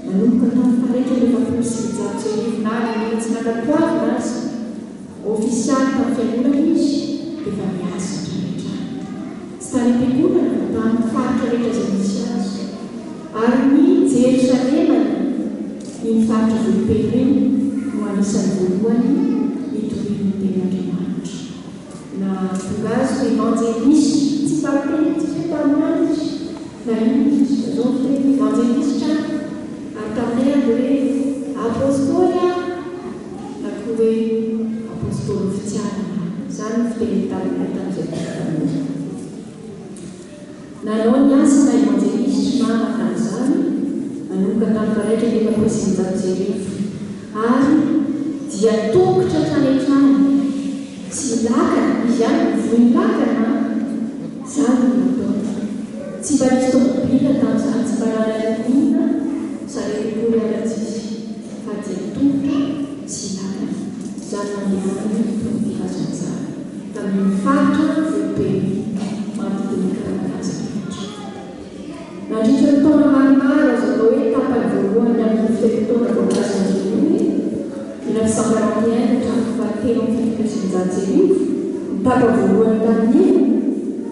nanomboka tamin'ny faha 1941 na dia mbola tsy nankatoavina aza Ofisialy tamin'ny fiangonana izy dia efa niasa hatrany hatrany. Tsy tany am-piangonana fa tamin'ny faritra rehetra izay nisy azy. Ary ny Jerosalemana, iny faritra Vohipeno iny, no anisan'ny voalohany nitoriany ny tenin'Andriamanitra. Nahatonga azy ho evanjelisitra, tsy mba niteny mihitsy izy hoe mpaminany izy, na inona izy, fa izao no fiteny, evanjelisitra ary taminay andro hoe apostoly aho. Na koa hoe Apostoly fitiavana. Izany no fiteniny taminay tamin'izay fotoana izay. Nanao ny asa maha evanjelisitra mama tamin'izany, nanomboka tamin'ny 1941, ary dia tongotra hatrany hatrany, tsy lakana, izy ihany no nivoy ny lakana an! Izany no nataony. Tsy mba nisy tômôbila tamin'izany, tsy mba nanana n'inona, sarety akory ara tsy izy. Fa dia tongotra sy lakana izany nandehanany nitory filazantsara tamin'iny faritra Vohipeno manodidina ny Karangahaza rehetra. Nandritra ny taona maromaro, azo atao hoe tapany voalohany amin'io fe-potoana voalazan'izy io io, 1941 ka hatramin'ny faha 1973, ny tapany voalohany tamin'io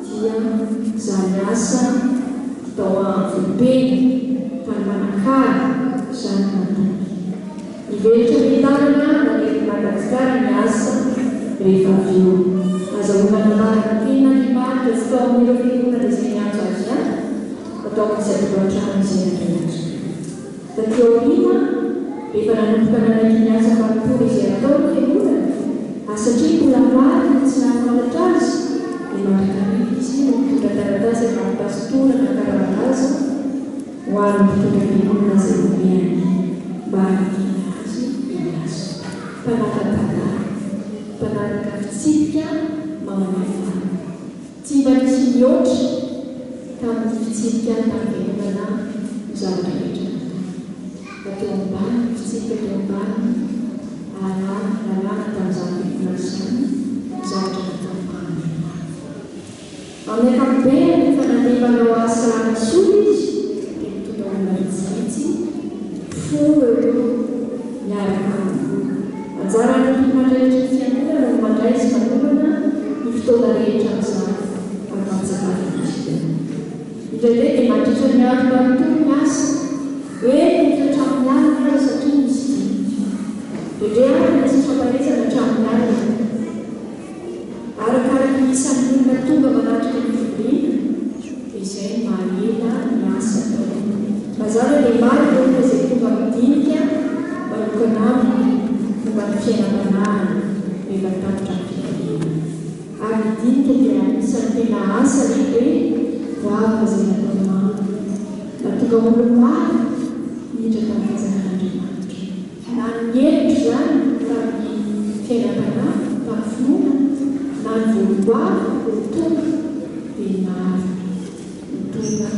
dia izany asa tao Vohipeno, tany Manakara, izany no nataony. Nivelatra miandalana nanerana Madagasikara ny asa rehefa avy eo. Azahoana manambara ny tenin'Andriamanitra tsy tao amin'ireo fiangonana izay niantso azy ihany fa tao amin'ny isan-tokantrano izay nandray azy koa. Taty aoriana, rehefa nanomboka nanaiky ny asa fanompoana izay atao ny fiangonana, ary satria mbola maro ny tsy nahafantatra azy, dia mandrakariva izy no mitondra taratasy avy amin'ny pastora na karamalaza ho an'ny mpitondra fiangonana izay nomeny mba hanekena azy hiasa. Mpanara-dalàna, mpanaraka fitsipika maman'alina. Tsy mba nisy nihoatra tamin'ny fitsipika tamin'ny fiangonana ny zavatra rehetra nataony, fa teo ambany ny fitsipika teo ambany ara-lalàna tamin'izany fiangonana izany ny zavatra nataony maman'alina. Amin'ny ankapobeny, rehefa nandeha manao asa soa izy dia mitondra olona vitsivitsy, folo eo eo, miaraka aminy. Anjaran'ny tompon'andraikitry ny fiangonana no mandray sy manomana ny fotoana rehetra amin'izany ary mampijakavana izy ireo. Indraindray dia mandritra ny andro manontolo ny asa, eny miditra hatramin'ny alina aza satria misy dinika. Indraindray ary misy fampaherezana hatramin'ny alina. Arakaraka ny isan'ny olona tonga manatrika ny fivoriana dia izay no maha ela ny asa atao. Mazàna dia maro ireo olona izay tonga midinika manokana aminy momba ny fiainam-panahiny rehefa tapitra ny fivoriana. Ary ny dinika dia anisan'ny tena asa lehibe goavana izay nataon'i Mama. Nahatonga olona maro hiditra tamin'ny fanjakan'Andriamanitra. Na ny hevitra izany tamin'ny fiainam-panahy, tamin'ny finoana, na ny voalobohary ho tonga dia maro no tonga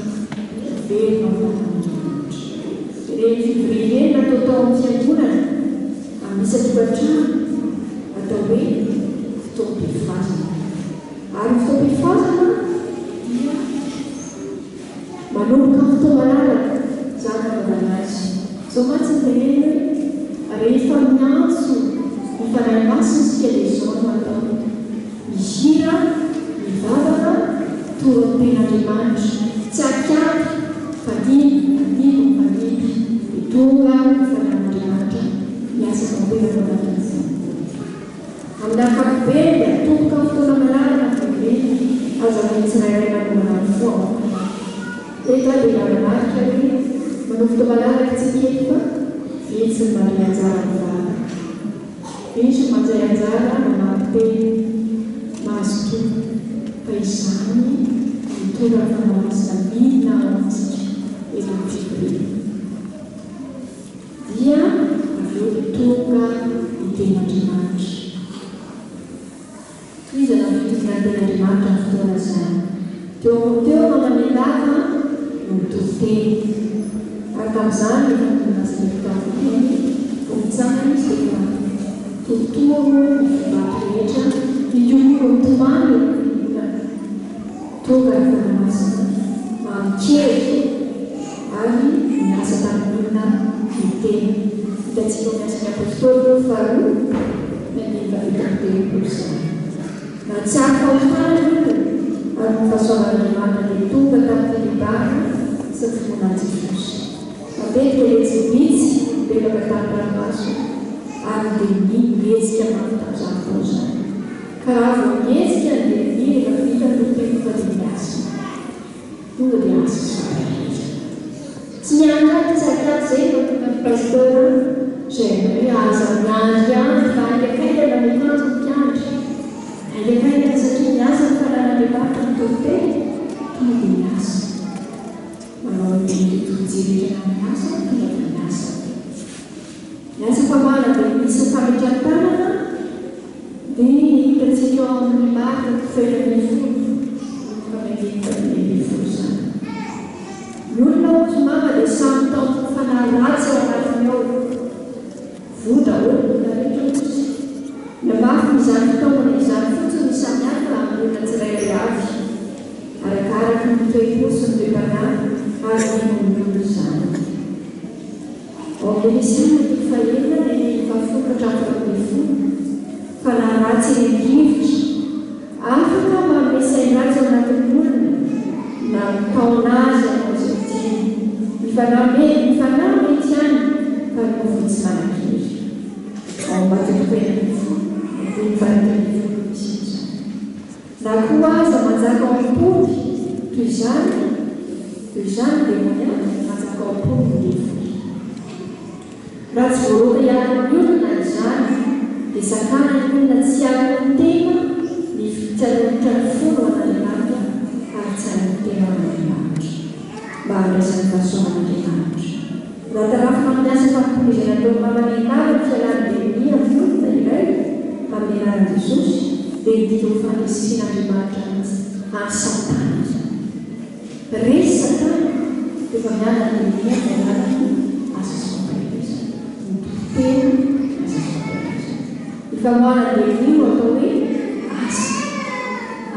velona ao anatin'Andriamanitra. Ireny fivoriana ireny natao tao amin'ny fiangonana, amin'ny isan-tokantrano, atao hoe fotoam-pifohazana. Ary ny fotoam-pifohazana dia. Manomboka amin'ny fotoa-malalaka, izany no anaovana azy. Izao mantsy no teneniny hoe, rehefa miantso ny Fanahy Masina isika dia izao no atao, mihira, mivavaka, toro ny Tenin'Andriamanitra, tsy an-kiato fa dimy, mandimby, mifandimby, dia tonga ny Fanahin'Andriamanitra miasa tanteraka ao anatin'ny fo. Amin'ny ankapobeny dia atomboka amin'ny fotoana malalaka ny fivoriana, aza amin'ny tsirairay manomana ny fo amam-panahy. Eto aho dia manamarika hoe manao fotoa-malalaka isika eto fa vitsy. Vitsy ny mandray anjara mivavaka. Vitsy ny mandray anjara mamaky teny. Mazotoa, fa izany mitondra ny Fanahy Masina midina ao amintsika eto amin'ny fivoriana. Dia avy eo tonga ny Tenin'Andriamanitra. Tohizana ny fitoriana ny Tenin'Andriamanitra amin'ny fotoana izany. Teo teo Mamanelava no nitory teny. Ary tamin'izany efa nolazaina tamin'ny voalohany vao nitsangana izy dia efa torotoro ny vato rehetra, nihorohoro nitomany eo amin'ny fiangonana. Tonga ny Fanahy Masina mamin-kery ary niasa tamin'ny olona ny teny. Hitantsika ao amin'ny Asan'ny Apostoly toko faharoa ny andininy faha-37 izany. Nahatsiaro fahotana ny olona ary noho ny fahasoavan'Andriamanitra dia tonga tamin'ny fibebahana sy ny finoana an'i Jesosy. Matetika dia tsy vitsy no nibebaka tamin'ny ranomaso ary ny demonia nihetsika mafy tamin'izany fotoana izany. Ka raha vao mihetsika ny demonia rehefa vita ny toriteny tonga dia miasa. Tonga dia asa sy fampaherezana. Tsy miandry andry tsy ankiato izay no mahatonga ny Pasteur Germain hoe aza miandry andry fa haingakaingana ny akanjo ny mpiandry. Haingakaingana satria miasa ny fananan'Andriamanitra ny toriteny tonga dia miasa. Manao ny litorjia rehetra na miasa tonga dia miasa. Ny asa famoahana dia misy ny fametrahan-tanana dia hitantsika ao amin'ny Marka toko faha-11 manomboka amin'ny andininy faha-15 izany. Ny olona hozy mama dia samy taontin'ny fanahy ratsy ao anatiny ao. Voa daholo ny olona rehetra hozy. Ny hamafin'izany fitaomana izany fotsiny no samy hafa amin'ny olona tsirairay avy. Arakaraky ny toe-po sy ny toe-panahy ary ny finoan'ny olona izany. Ao amin'ny Efesiana toko fahenina ny andininy fahafolo ka hatramin'ny faharoa ambin'ny folo, Fanahy ratsy eny an-drivotra, afaka manome sain-dratsy ao anatin'ny olona na mitaona azy hanao izay tiany. Ny fanahy me, ny fanahy mety ihany fa ny nofony tsy manan-kery. Ao amin'ny Matio toko fahenina ambin'ny folo, andininy faha-iraika ambin'ny folo no misy an'izany. Na koa aza manjaka ao am-pony toy izany, toy izany ny demonia, manjaka ao am-pony ny devoly. Raha tsy voaroaka hiala amin'ny olona izany, dia sakanan'ny olona tsy hanolo-tena ny tsy hanolotra ny fony ho an'Andriamanitra ary tsy hanolo-tena ho an'Andriamanitra, mba handraisany fahasoavan'Andriamanitra. Raha tarafina amin'ny asa fanompoana izay nataon'i Mama Nehemala ny fialan'ny demonia amin'ny olona iray amin'ny anaran'i Jesosy, dia midika ho fandresen'Andriamanitra an'i Satana izany. Resy Satana rehefa miala ny demonia amin'ny alalan'ny asa sy fampaherezana. Ny toriteny, ny asa sy fampaherezana. Ny famoahana demonia no atao hoe asa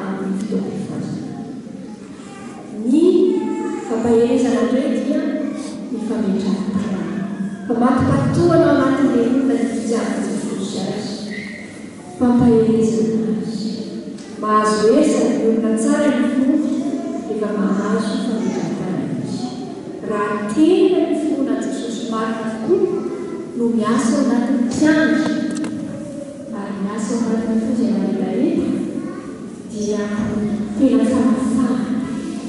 amin'ny fotoam-pifohazana. Ny fampaherezana indray dia ny fametrahan-tanana. Famatopatohana ao anatin'ilay olona ny fitiavan'i Jesosy azy. Fampaherezana azy. Mahazo hery sady miorina tsara ny finoany rehefa mahazo fametrahan-tanana izy. Raha tena ny finoana an'i Jesosy marina tokoa no miasa ao anatin'ny mpiandry ary miasa ao anatin'ny fo izay manetaheta, dia tena fanafahana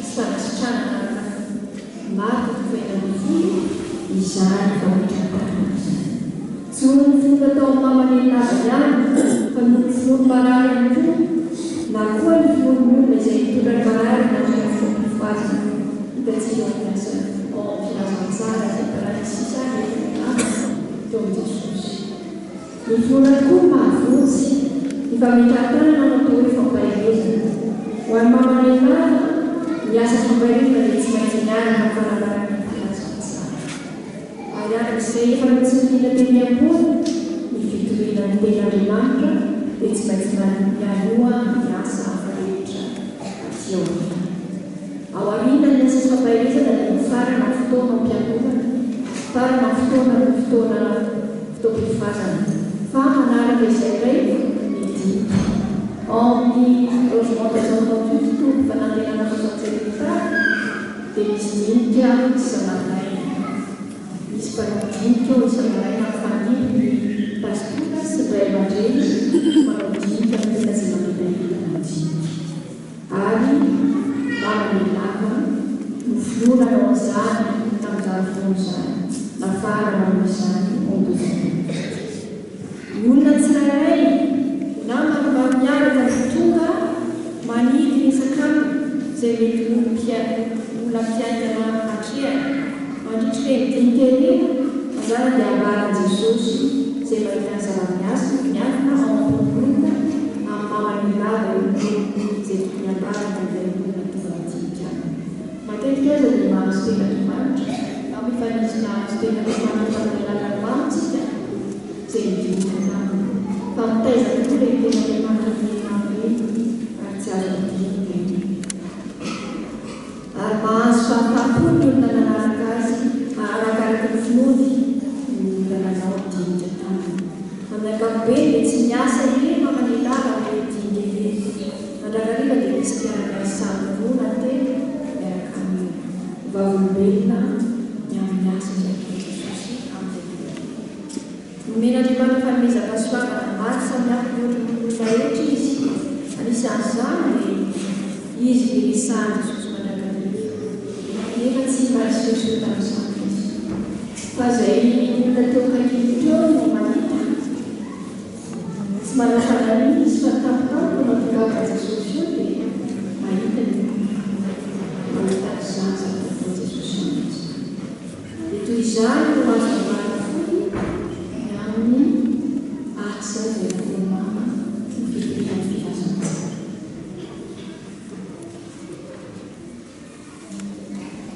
sy fanasitranana araka ny marika toko 16 izany fametrahan-tanana izany. Tsy noho ny finoana tao amin'ny maha manenina azy ihany, fa noho ny finoan'ny marary ihany koa, na koa ny finoan'ny olona izay nitondra ny marary nandritra ny fotoam-pifohazana. Hitantsika ao amin'ny asa ao amin'ny filazantsara izay paralysisa nentin'ny namany teo amin'i Jesosy. Ny finoana tokoa no mahavonjy. Ny fametrahan-tanana no atao hoe fampaherezana. Ho an'ny mamanay lava, ny asa fampaherezana dia tsy maintsy miaraka amin'ny fanambarana ny filazantsara. Ary araka izay efa notsindriana teny ambony, ny fitoriana ny Tenin'Andriamanitra dia tsy maintsy mialoha ny asa hafa rehetra aty aoriana. Ao aoriana ny asa fampaherezana dia mifarana amin'ny fotoana am-piangonana, mifarana amin'ny fotoana fotoana fotoam-pifazana. Fa manaraka izay indray ny dinika. Ao amin'ny logement 238 toby fanantenana 67 hectares dia misy dinika isa-maraina. Misy mpanao dinika ao isa-maraina mifandimby ny pastora sy ny ray aman-dreny manao dinika amin'ny olona izay mangetaheta madinika. Ary mba manelava no finoana anao an'izany tamin'izany fotoana izany. Nafahana manao izany en. Ny olona tsirairay na maromaro miaraka no tonga manidy resaka aminy izay mety ho olam-piainana atrehany. Mandritra ireny dinika ireny, mazàna dia ambaran'i Jesosy izay mahita ny zava-miasa miafina ao am-pon'ny olona amin'ny maha manilava io teny izay tokony hambarany amin'ilay olona tonga midinika aminy. Matetika aza dia mahazo teny Andriamanitra, angamba efa nisy nahazo teny Andriamanitra tamin'ny alalan'ny maro isika izay nidinika taminy. Fa mitaiza tokoa ireny teny Andriamanitra nomeny maro ireny ary tsy azo adino ireny. Ary mahazo fahafaham-po ny olona nanaraka azy arakaraka ny finoany ny olona nanao dinika taminy. Amin'ny ankapobeny dia tsy miasa irery mamanelava amin'ireny dinika ireny. Mandrakariva dia misy mpiara-miasa samy roa na telo miaraka aminy ho vavolombelona ny amin'ny asa izay ataon'i Jesosy amin'izay olona tonga. Nomen'Andriamanitra fanomezam-pahasoavana maro samihafa mihoatra noho ny olona rehetra izy. Anisan'izany dia izy niresahan'i Jesosy mandrakariva. Nefa tsy mba nisehoseho tamin'izany izy. Fa izay olona teo akaikiny teo no mahita. Tsy manao fanamiana izy fa tampotampoka mahatongava an'i Jesosy eo dia mahita ny olona. Mahita an'izany zavatra ataon'i Jesosy izany. Dia toy izany no azo ambara fohy ny amin'ny asa izay nataon'i Mama ho fitoriana ny filazantsara.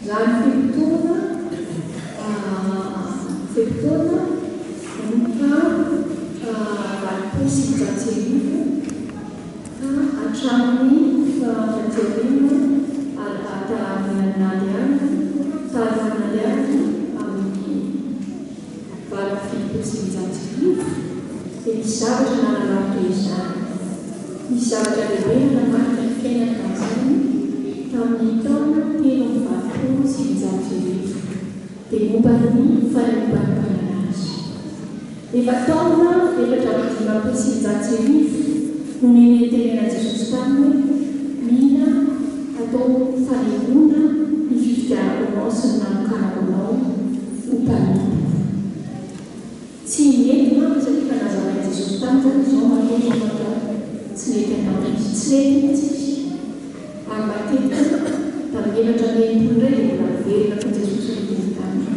Raha ny fe-potoana, fe-potoana manomboka 1980 ka hatramin'ny fahafatehana tamin'ny tamin'ny amin'ny 1978 dia nisy zavatra nanamarika izany. Nisy zavatra lehibe nanamarika ny fiainany tamin'izany tamin'ny taona 1983, dia momba ny fanompanonkanana azy. Efa taona 1954 no nenentenenan'i Jesosy taminy hoe mila atao fanehoana ny fifidianako anao sy ny nanokanako anao ho mpanompoko. Tsy nety manko satria efa nazavain'i Jesosy taminy izany izao matoa ianao atao tsy nety anao izy. Tsy nety mihitsy izy. Ary matetika tamin'ny 64 indray dia mbola niverina koa Jesosy niteny taminy.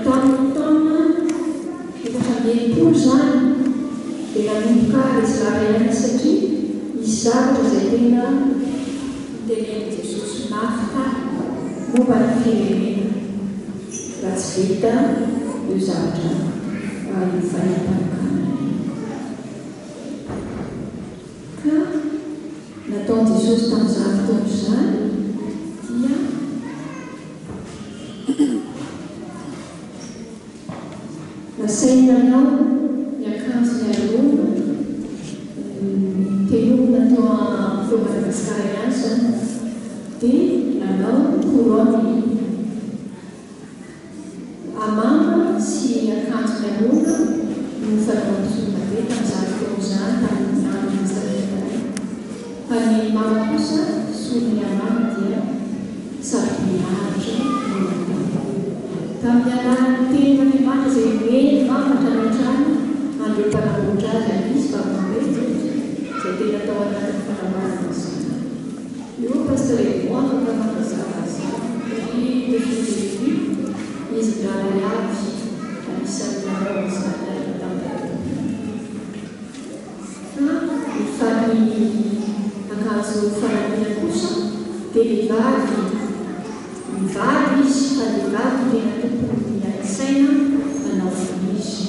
Tamin'ny taona 64 izany dia nanomboka resy lahatra ihany izy satria nisy zavatra izay tena notenenin'i Jesosy mafy taminy momba ny firenena raha tsy vita io zavatra io fanentanana io. Ka nataon'i Jesosy tamin'izany fotoana izany dia Nasainy nanao ny akanjony Arona, ny tenona tao teo Madagasikara ihany izany, dia nanao couronne Amama sy akanjon'i Arona no fanaon'ny mpisoronabe tamin'izany fotoana izany tamin'ny andron'ny Testamenta Taloha. Fa ny mama kosa solon'ny amama dia sarobiaritra no natao. Tamin'ny alalan'ny tenin'Andriamanitra izay nomeny mama hatrany hatrany an'ireo mpanamboatra azy ary nisy vavolombelona izay tena tao anatin'ny fanamboarana izany. Io Pasteur Edmond afaka manazava azy satria depuis le début izy mirahalahy avy anisan'ny nanao an'izany niaraka tamin'i Dadatoa. Fa ny fany akanjo fanamiana kosa dia vehivavy mivady izy fa ny vehivavy no tena tompony miady saina manao an'izy.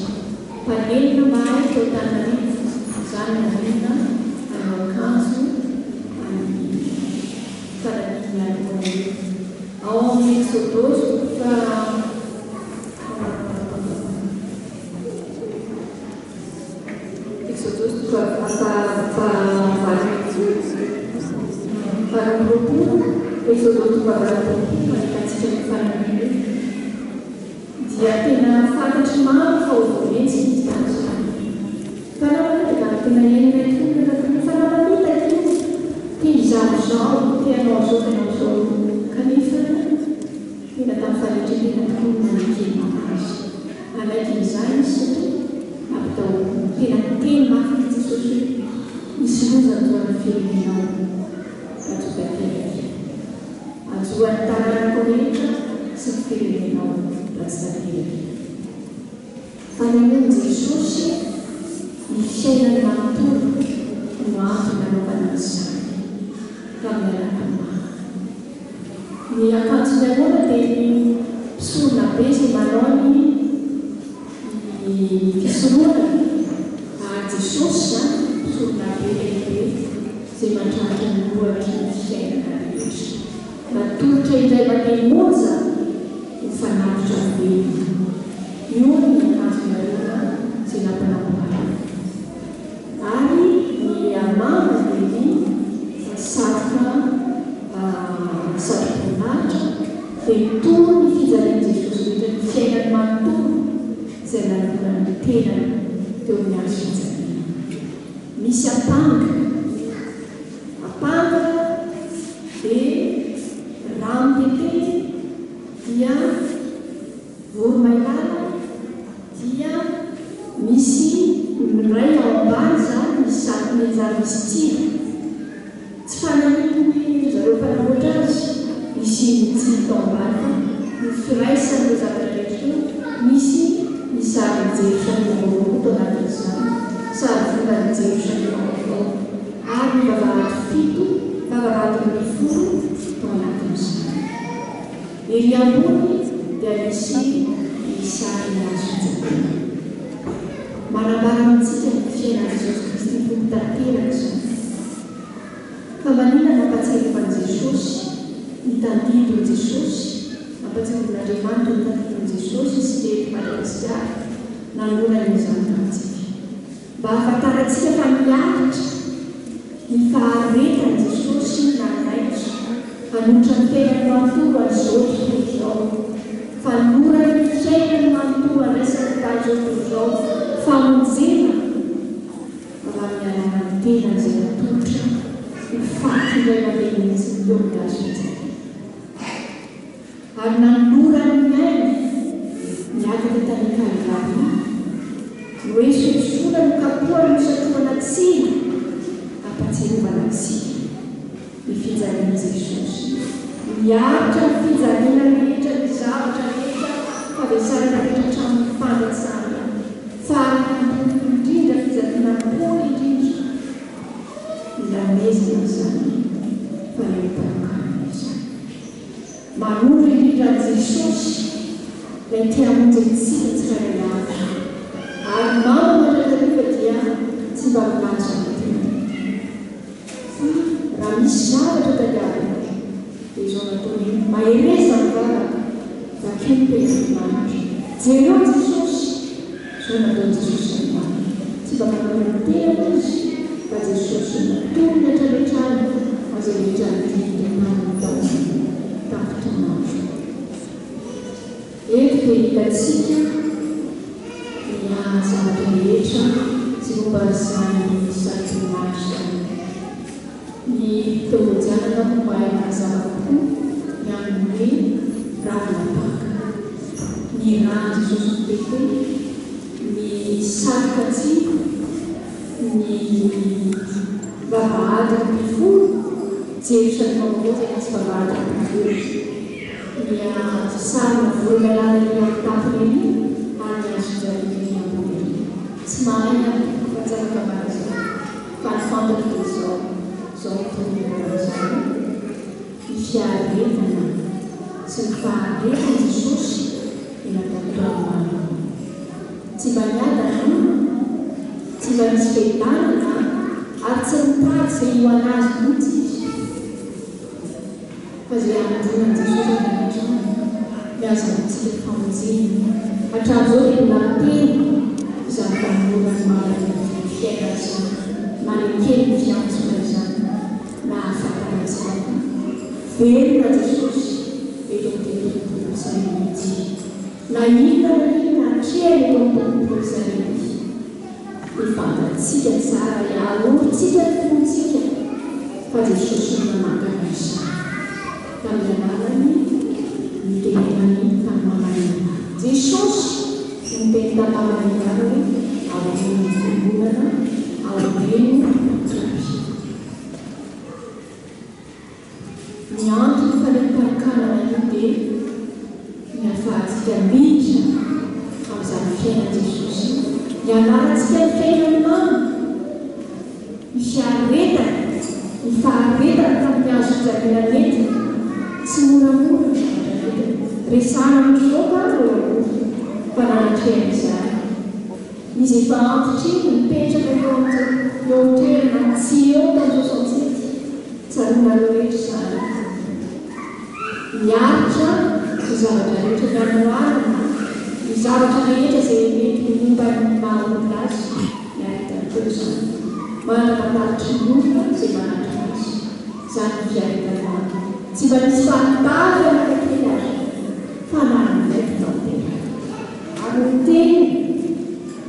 Mpanenona mahay tao Antananarivo izany nanenona hanao akanjo an'ny fanamiana aloha io. Ao amin'ny Eksodosy toko faha Eksodosy toko faha-28, Eksodosy toko faha-28 no ahitantsika io fanamiana io. Dia tena fantatry maro fa ho voahetsika izy tamin'izany. Fa raha mamitaka ary tena henonay tokoa ny olona fa raha mamitaka io, te hizara izao, te hanao izao, te hanao izao, kanefa tena tamin'ny fanetren-tena tokoa. andohan'ny taranakao rehetra sy ny firenenao raha tsy tanteraka io. Fa ny an'i Jesosy, ny fiainany manontolo no antony nanaovana an'izany, tamin'ny alalan'ny maha. Ny akanjon'i Arona dia ny mpisoronabe izay manao ny ny fisoronana, ary Jesosy izany mpisoronabe lehibe izay mandratra ny ohatry ny fiainana rehetra. Natolotra indray mandeha monja ho fanatitra velona. Io ny akanjon'i Arona izay nampanamboarina. Ary ny amanga dia ny satroka satroboninahitra dia mitory ny fijalian'i Jesosy rehetra ny fiainany manontolo izay nanolorany ny tenany teo amin'ny hazo fijaliana. Misy ampanga. Ampanga dia rano tete dia voromailala dia misy miray ao ambany izany misy sary mianjary misy tsilo. Tsy fanahiny ry zareo mpanamboatra azy nisy tsilo tao ambany fa ny firaisan'ireo zavatra rehetra ireo nisy ny sarin'i Jerosalema vaovao koa tao anatin'izany, sary vonan'i Jerosalema vaovao ary ny vavahady fito, vavahady 12 tao anatin'izany. Ery ambony dia misy ny sarin'ny hazo fijaliana. Manambara amintsika ny fiainan'i Jesosy Kristy Tompo tanteraka izany. Fa maninona no ampahatsiarovan'i Jesosy ny tandindon'i Jesosy, ampahatsiarovan'Andriamanitra ny tandindon'i Jesosy isika eto Madagasikara nanolorany izany tamintsika? Mba hahafantarantsika fa miaritra ny faharetan'i Jesosy nanaiky hanolotra ny tenany manontolo an'izao tontolo izao, fanolorany ny fiainany manontolo handraisany ny taha izao tontolo izao, famonjena avy amin'ny alalan'ny tenany izay natolotra ho faty indray mandeha mihitsy teo amin'ny hazo fijaliana. Ary nanolorany ny ainy niakatra tany Kalvary. Noesoesoina, nokapohana, nosatrohana tsilo hampatsiarovana antsika ny fijalian'i Jesosy. Niaritra ny fijaliana rehetra, ny zavatra rehetra, fahavesaran rehetra hatramin'ny fandatsahana, farany ambony indrindra, fijaliana ambony indrindra, ny namezana izany fahefam-panokana izany. Manondro indrindra an'i Jesosy, ilay te hamonjy antsika tsirairay avy. Ary mamo mandrakariva dia tsy mba milaza ny tenany. Fa raha misy zavatra tadiavinao, dia izao nataony io, mahereza mivavaka, vakio ny Tenin'Andriamanitra, jereo Jesosy, izao nataon'i Jesosy androany. Tsy mba manao ny tenany Izy, fa Jesosy no natolony hatrany hatrany aza rehetra nidinina taminy tao amin'ny tampon-taonandro. Eto dia hitantsika ny zavatra rehetra tsy momba an'izany satroboninahitra izany. Ny teolojianana moa mahay manazava kokoa ny amin'ny hoe ravina paka, ny ràn'i Jesosy mitete, ny satroka tsilo, ny vavahady mpifono, Jerosalema vaovao izay misy vavahady mpifono, ny sarina voromailala ery amin'ny tampony ery ary ny hazofijaliana ery ambony ery. Tsy mahay aho fa tsy afaka manazava fa ny fantatro dia izao, izao no tokony hatao izao, ny fiaretana sy ny faharetan'i Jesosy dia natao tao aminy. Tsy mba niadana, tsy mba nisy fiadanana ary tsy nitady izay hihoana azy mihitsy izy. Fa izay hanondroana an'i Jesosy any an-trano ny hahazahoantsika famonjena. Hatramin'izao dia mbola miteny izany fanolorany maha-olona ny fiainana izany, manekeny ny fiantsoana izany, nahafantarantsika fa velona Jesosy eto amin'ity tontolo izay ity. Na inona na inona atrehany eto amin'ny tontolo izay ity, dia fantatsika tsara, aorintsika ny finoantsika fa Jesosy no nanangana izany tamin'ny alalan'ny nitenenany tamin'i Mama Maria. Jesosy no niteny tamin'i Mama Maria hoe, Aoreno ny fiangonana, aoreno ny toby. Ny anton'ny fanehoam-panokanana io dia ny ahafahantsika miditra amin'izany fiainan'i Jesosy io, hianarantsika ny fiainan'i Mamy, ny fiaretany, ny faharetany tamin'ny hazo fijaliana nentiny, tsy moramora ny zavatra nentiny, resahana amin'i Joba eo aloha fa nanatrehana izany. Izy efa antitra iny mipetraka eo eo amin'ny toerana tsy eo tamin'ny soixante-sept. Tsaroanareo rehetra izany. Niaritra ny zavatra rehetra, ny hanoanana, ny zavatra rehetra izay mety ho momba ny maha olona azy, niaretany teo izany. Mandra-pataritry ny olona izay manatona azy. Izany ny fiaretany mamy. Tsy mba nisy fahatavana na kely aza, fa nanaiky tanteraka. Ary niteny,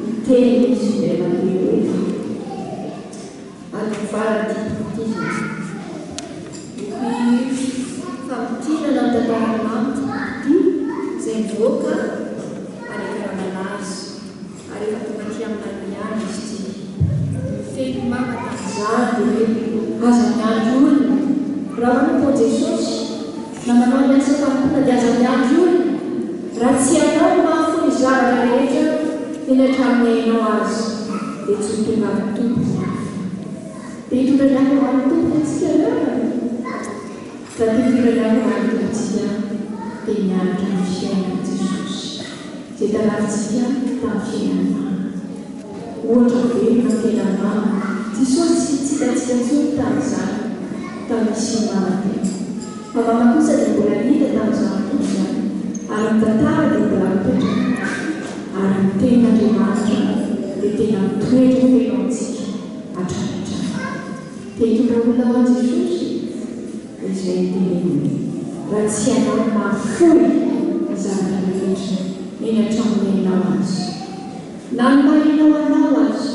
niteny izy indray mandeha hoe, Ary nivalan'ity boky ity izany. Boky famintinana ny tantaran'i Mamy ity boky ity, izay nivoaka any Ankaramalaza, ary efa tonga aty aminay ihany izy ity. Ny tenin'i Mama tamin'izany dia hoe, Aza miandry olona. Raha manompo an'i Jesosy, na manao ny asa fanompoana dia aza miandry olona. Raha tsy ianao no mahafoy ny zavatra rehetra, eny hatramin'ny ainao aza, dia tsy ho tonga amin'ny Tompo ny hafa. Dia hitondra ny hafa ho an'ny Tompo ve tsika ry havana? Raha te hitondra ny hafa ho an'ny Tompo tsika, dia mianatra ny fiainan'i Jesosy, izay tarafintsika tamin'ny fiainan'i Mama. Ohatra velona tena mamy. Jesosy tsy hitantsika intsony tamin'izany, tamin'ny nisian'i Mama tena. Fa Mama kosa dia mbola hita tamin'izany fotoana izany, ary ny tantara dia mbola mipetraka, ary ny Tenin'Andriamanitra dia tena mitoetra feno amintsika hatrany hatrany. Te hitondra olona ho an'i Jesosy? Dia izay no teneniny, raha tsy ianao no mahafoy ny zavatra rehetra, eny hatramin'ny ainao aza. Na ny maha ianao anao aza,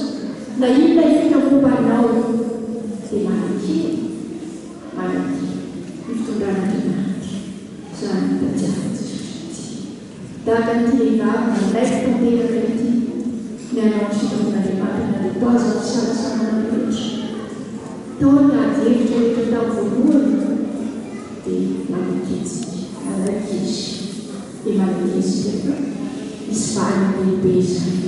na inona inona momba anao, dia manekena, manekena ny fitondran'Andriamanitra. Izany no tadiavin'i Jesosy amintsika. Tahaka an'ity vehivavy nanaiky tanteraka ity ny hanao ny sitrapon'Andriamanitra na dia tao aza ny fisalasalana rehetra, tao ny ady hevitra rehetra tamin'ny voalohany, dia nanaiky antsika, nanaiky izy. Dia manaiky isika fa misy valiny lehibe izany.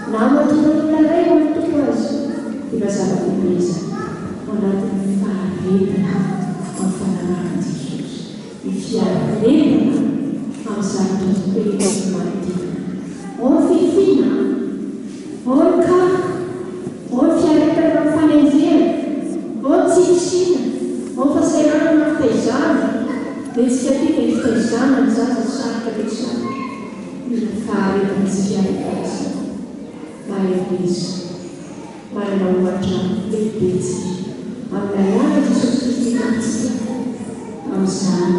Na mahatonga ny olona iray ho an'ny Tompo aza, dia efa zava-dehibe izany ao anatin'ny faharetana amin'ny fanarahana an'i Jesosy, ny fiaretana amin'ny zavatra rehetra sy ny manodidina. Ao ny fifiana, ao ny karoka, ao ny fiaretana amin'ny fanenjehana, ao ny tsy fisiana, ao ny fahasahiranana amin'ny fitaizana. Dia tsika aty dia fitaizana ny zaza sarotra dia sarotra. Mila faharetana sy fiaretana isika. Mahereza. Manana ohatra lehibe tsika amin'ny alalan'i Jesosy Kristy Tompontsika amin'izany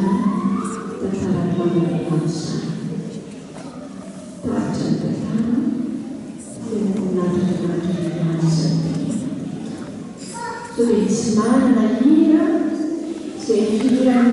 tantaran'i Mamelona izany. Tapitra ny tantara, tena voninahitr' Andriamanitra ihany izany tenenina. Sao dia misy manana hira izay fihiran'ny.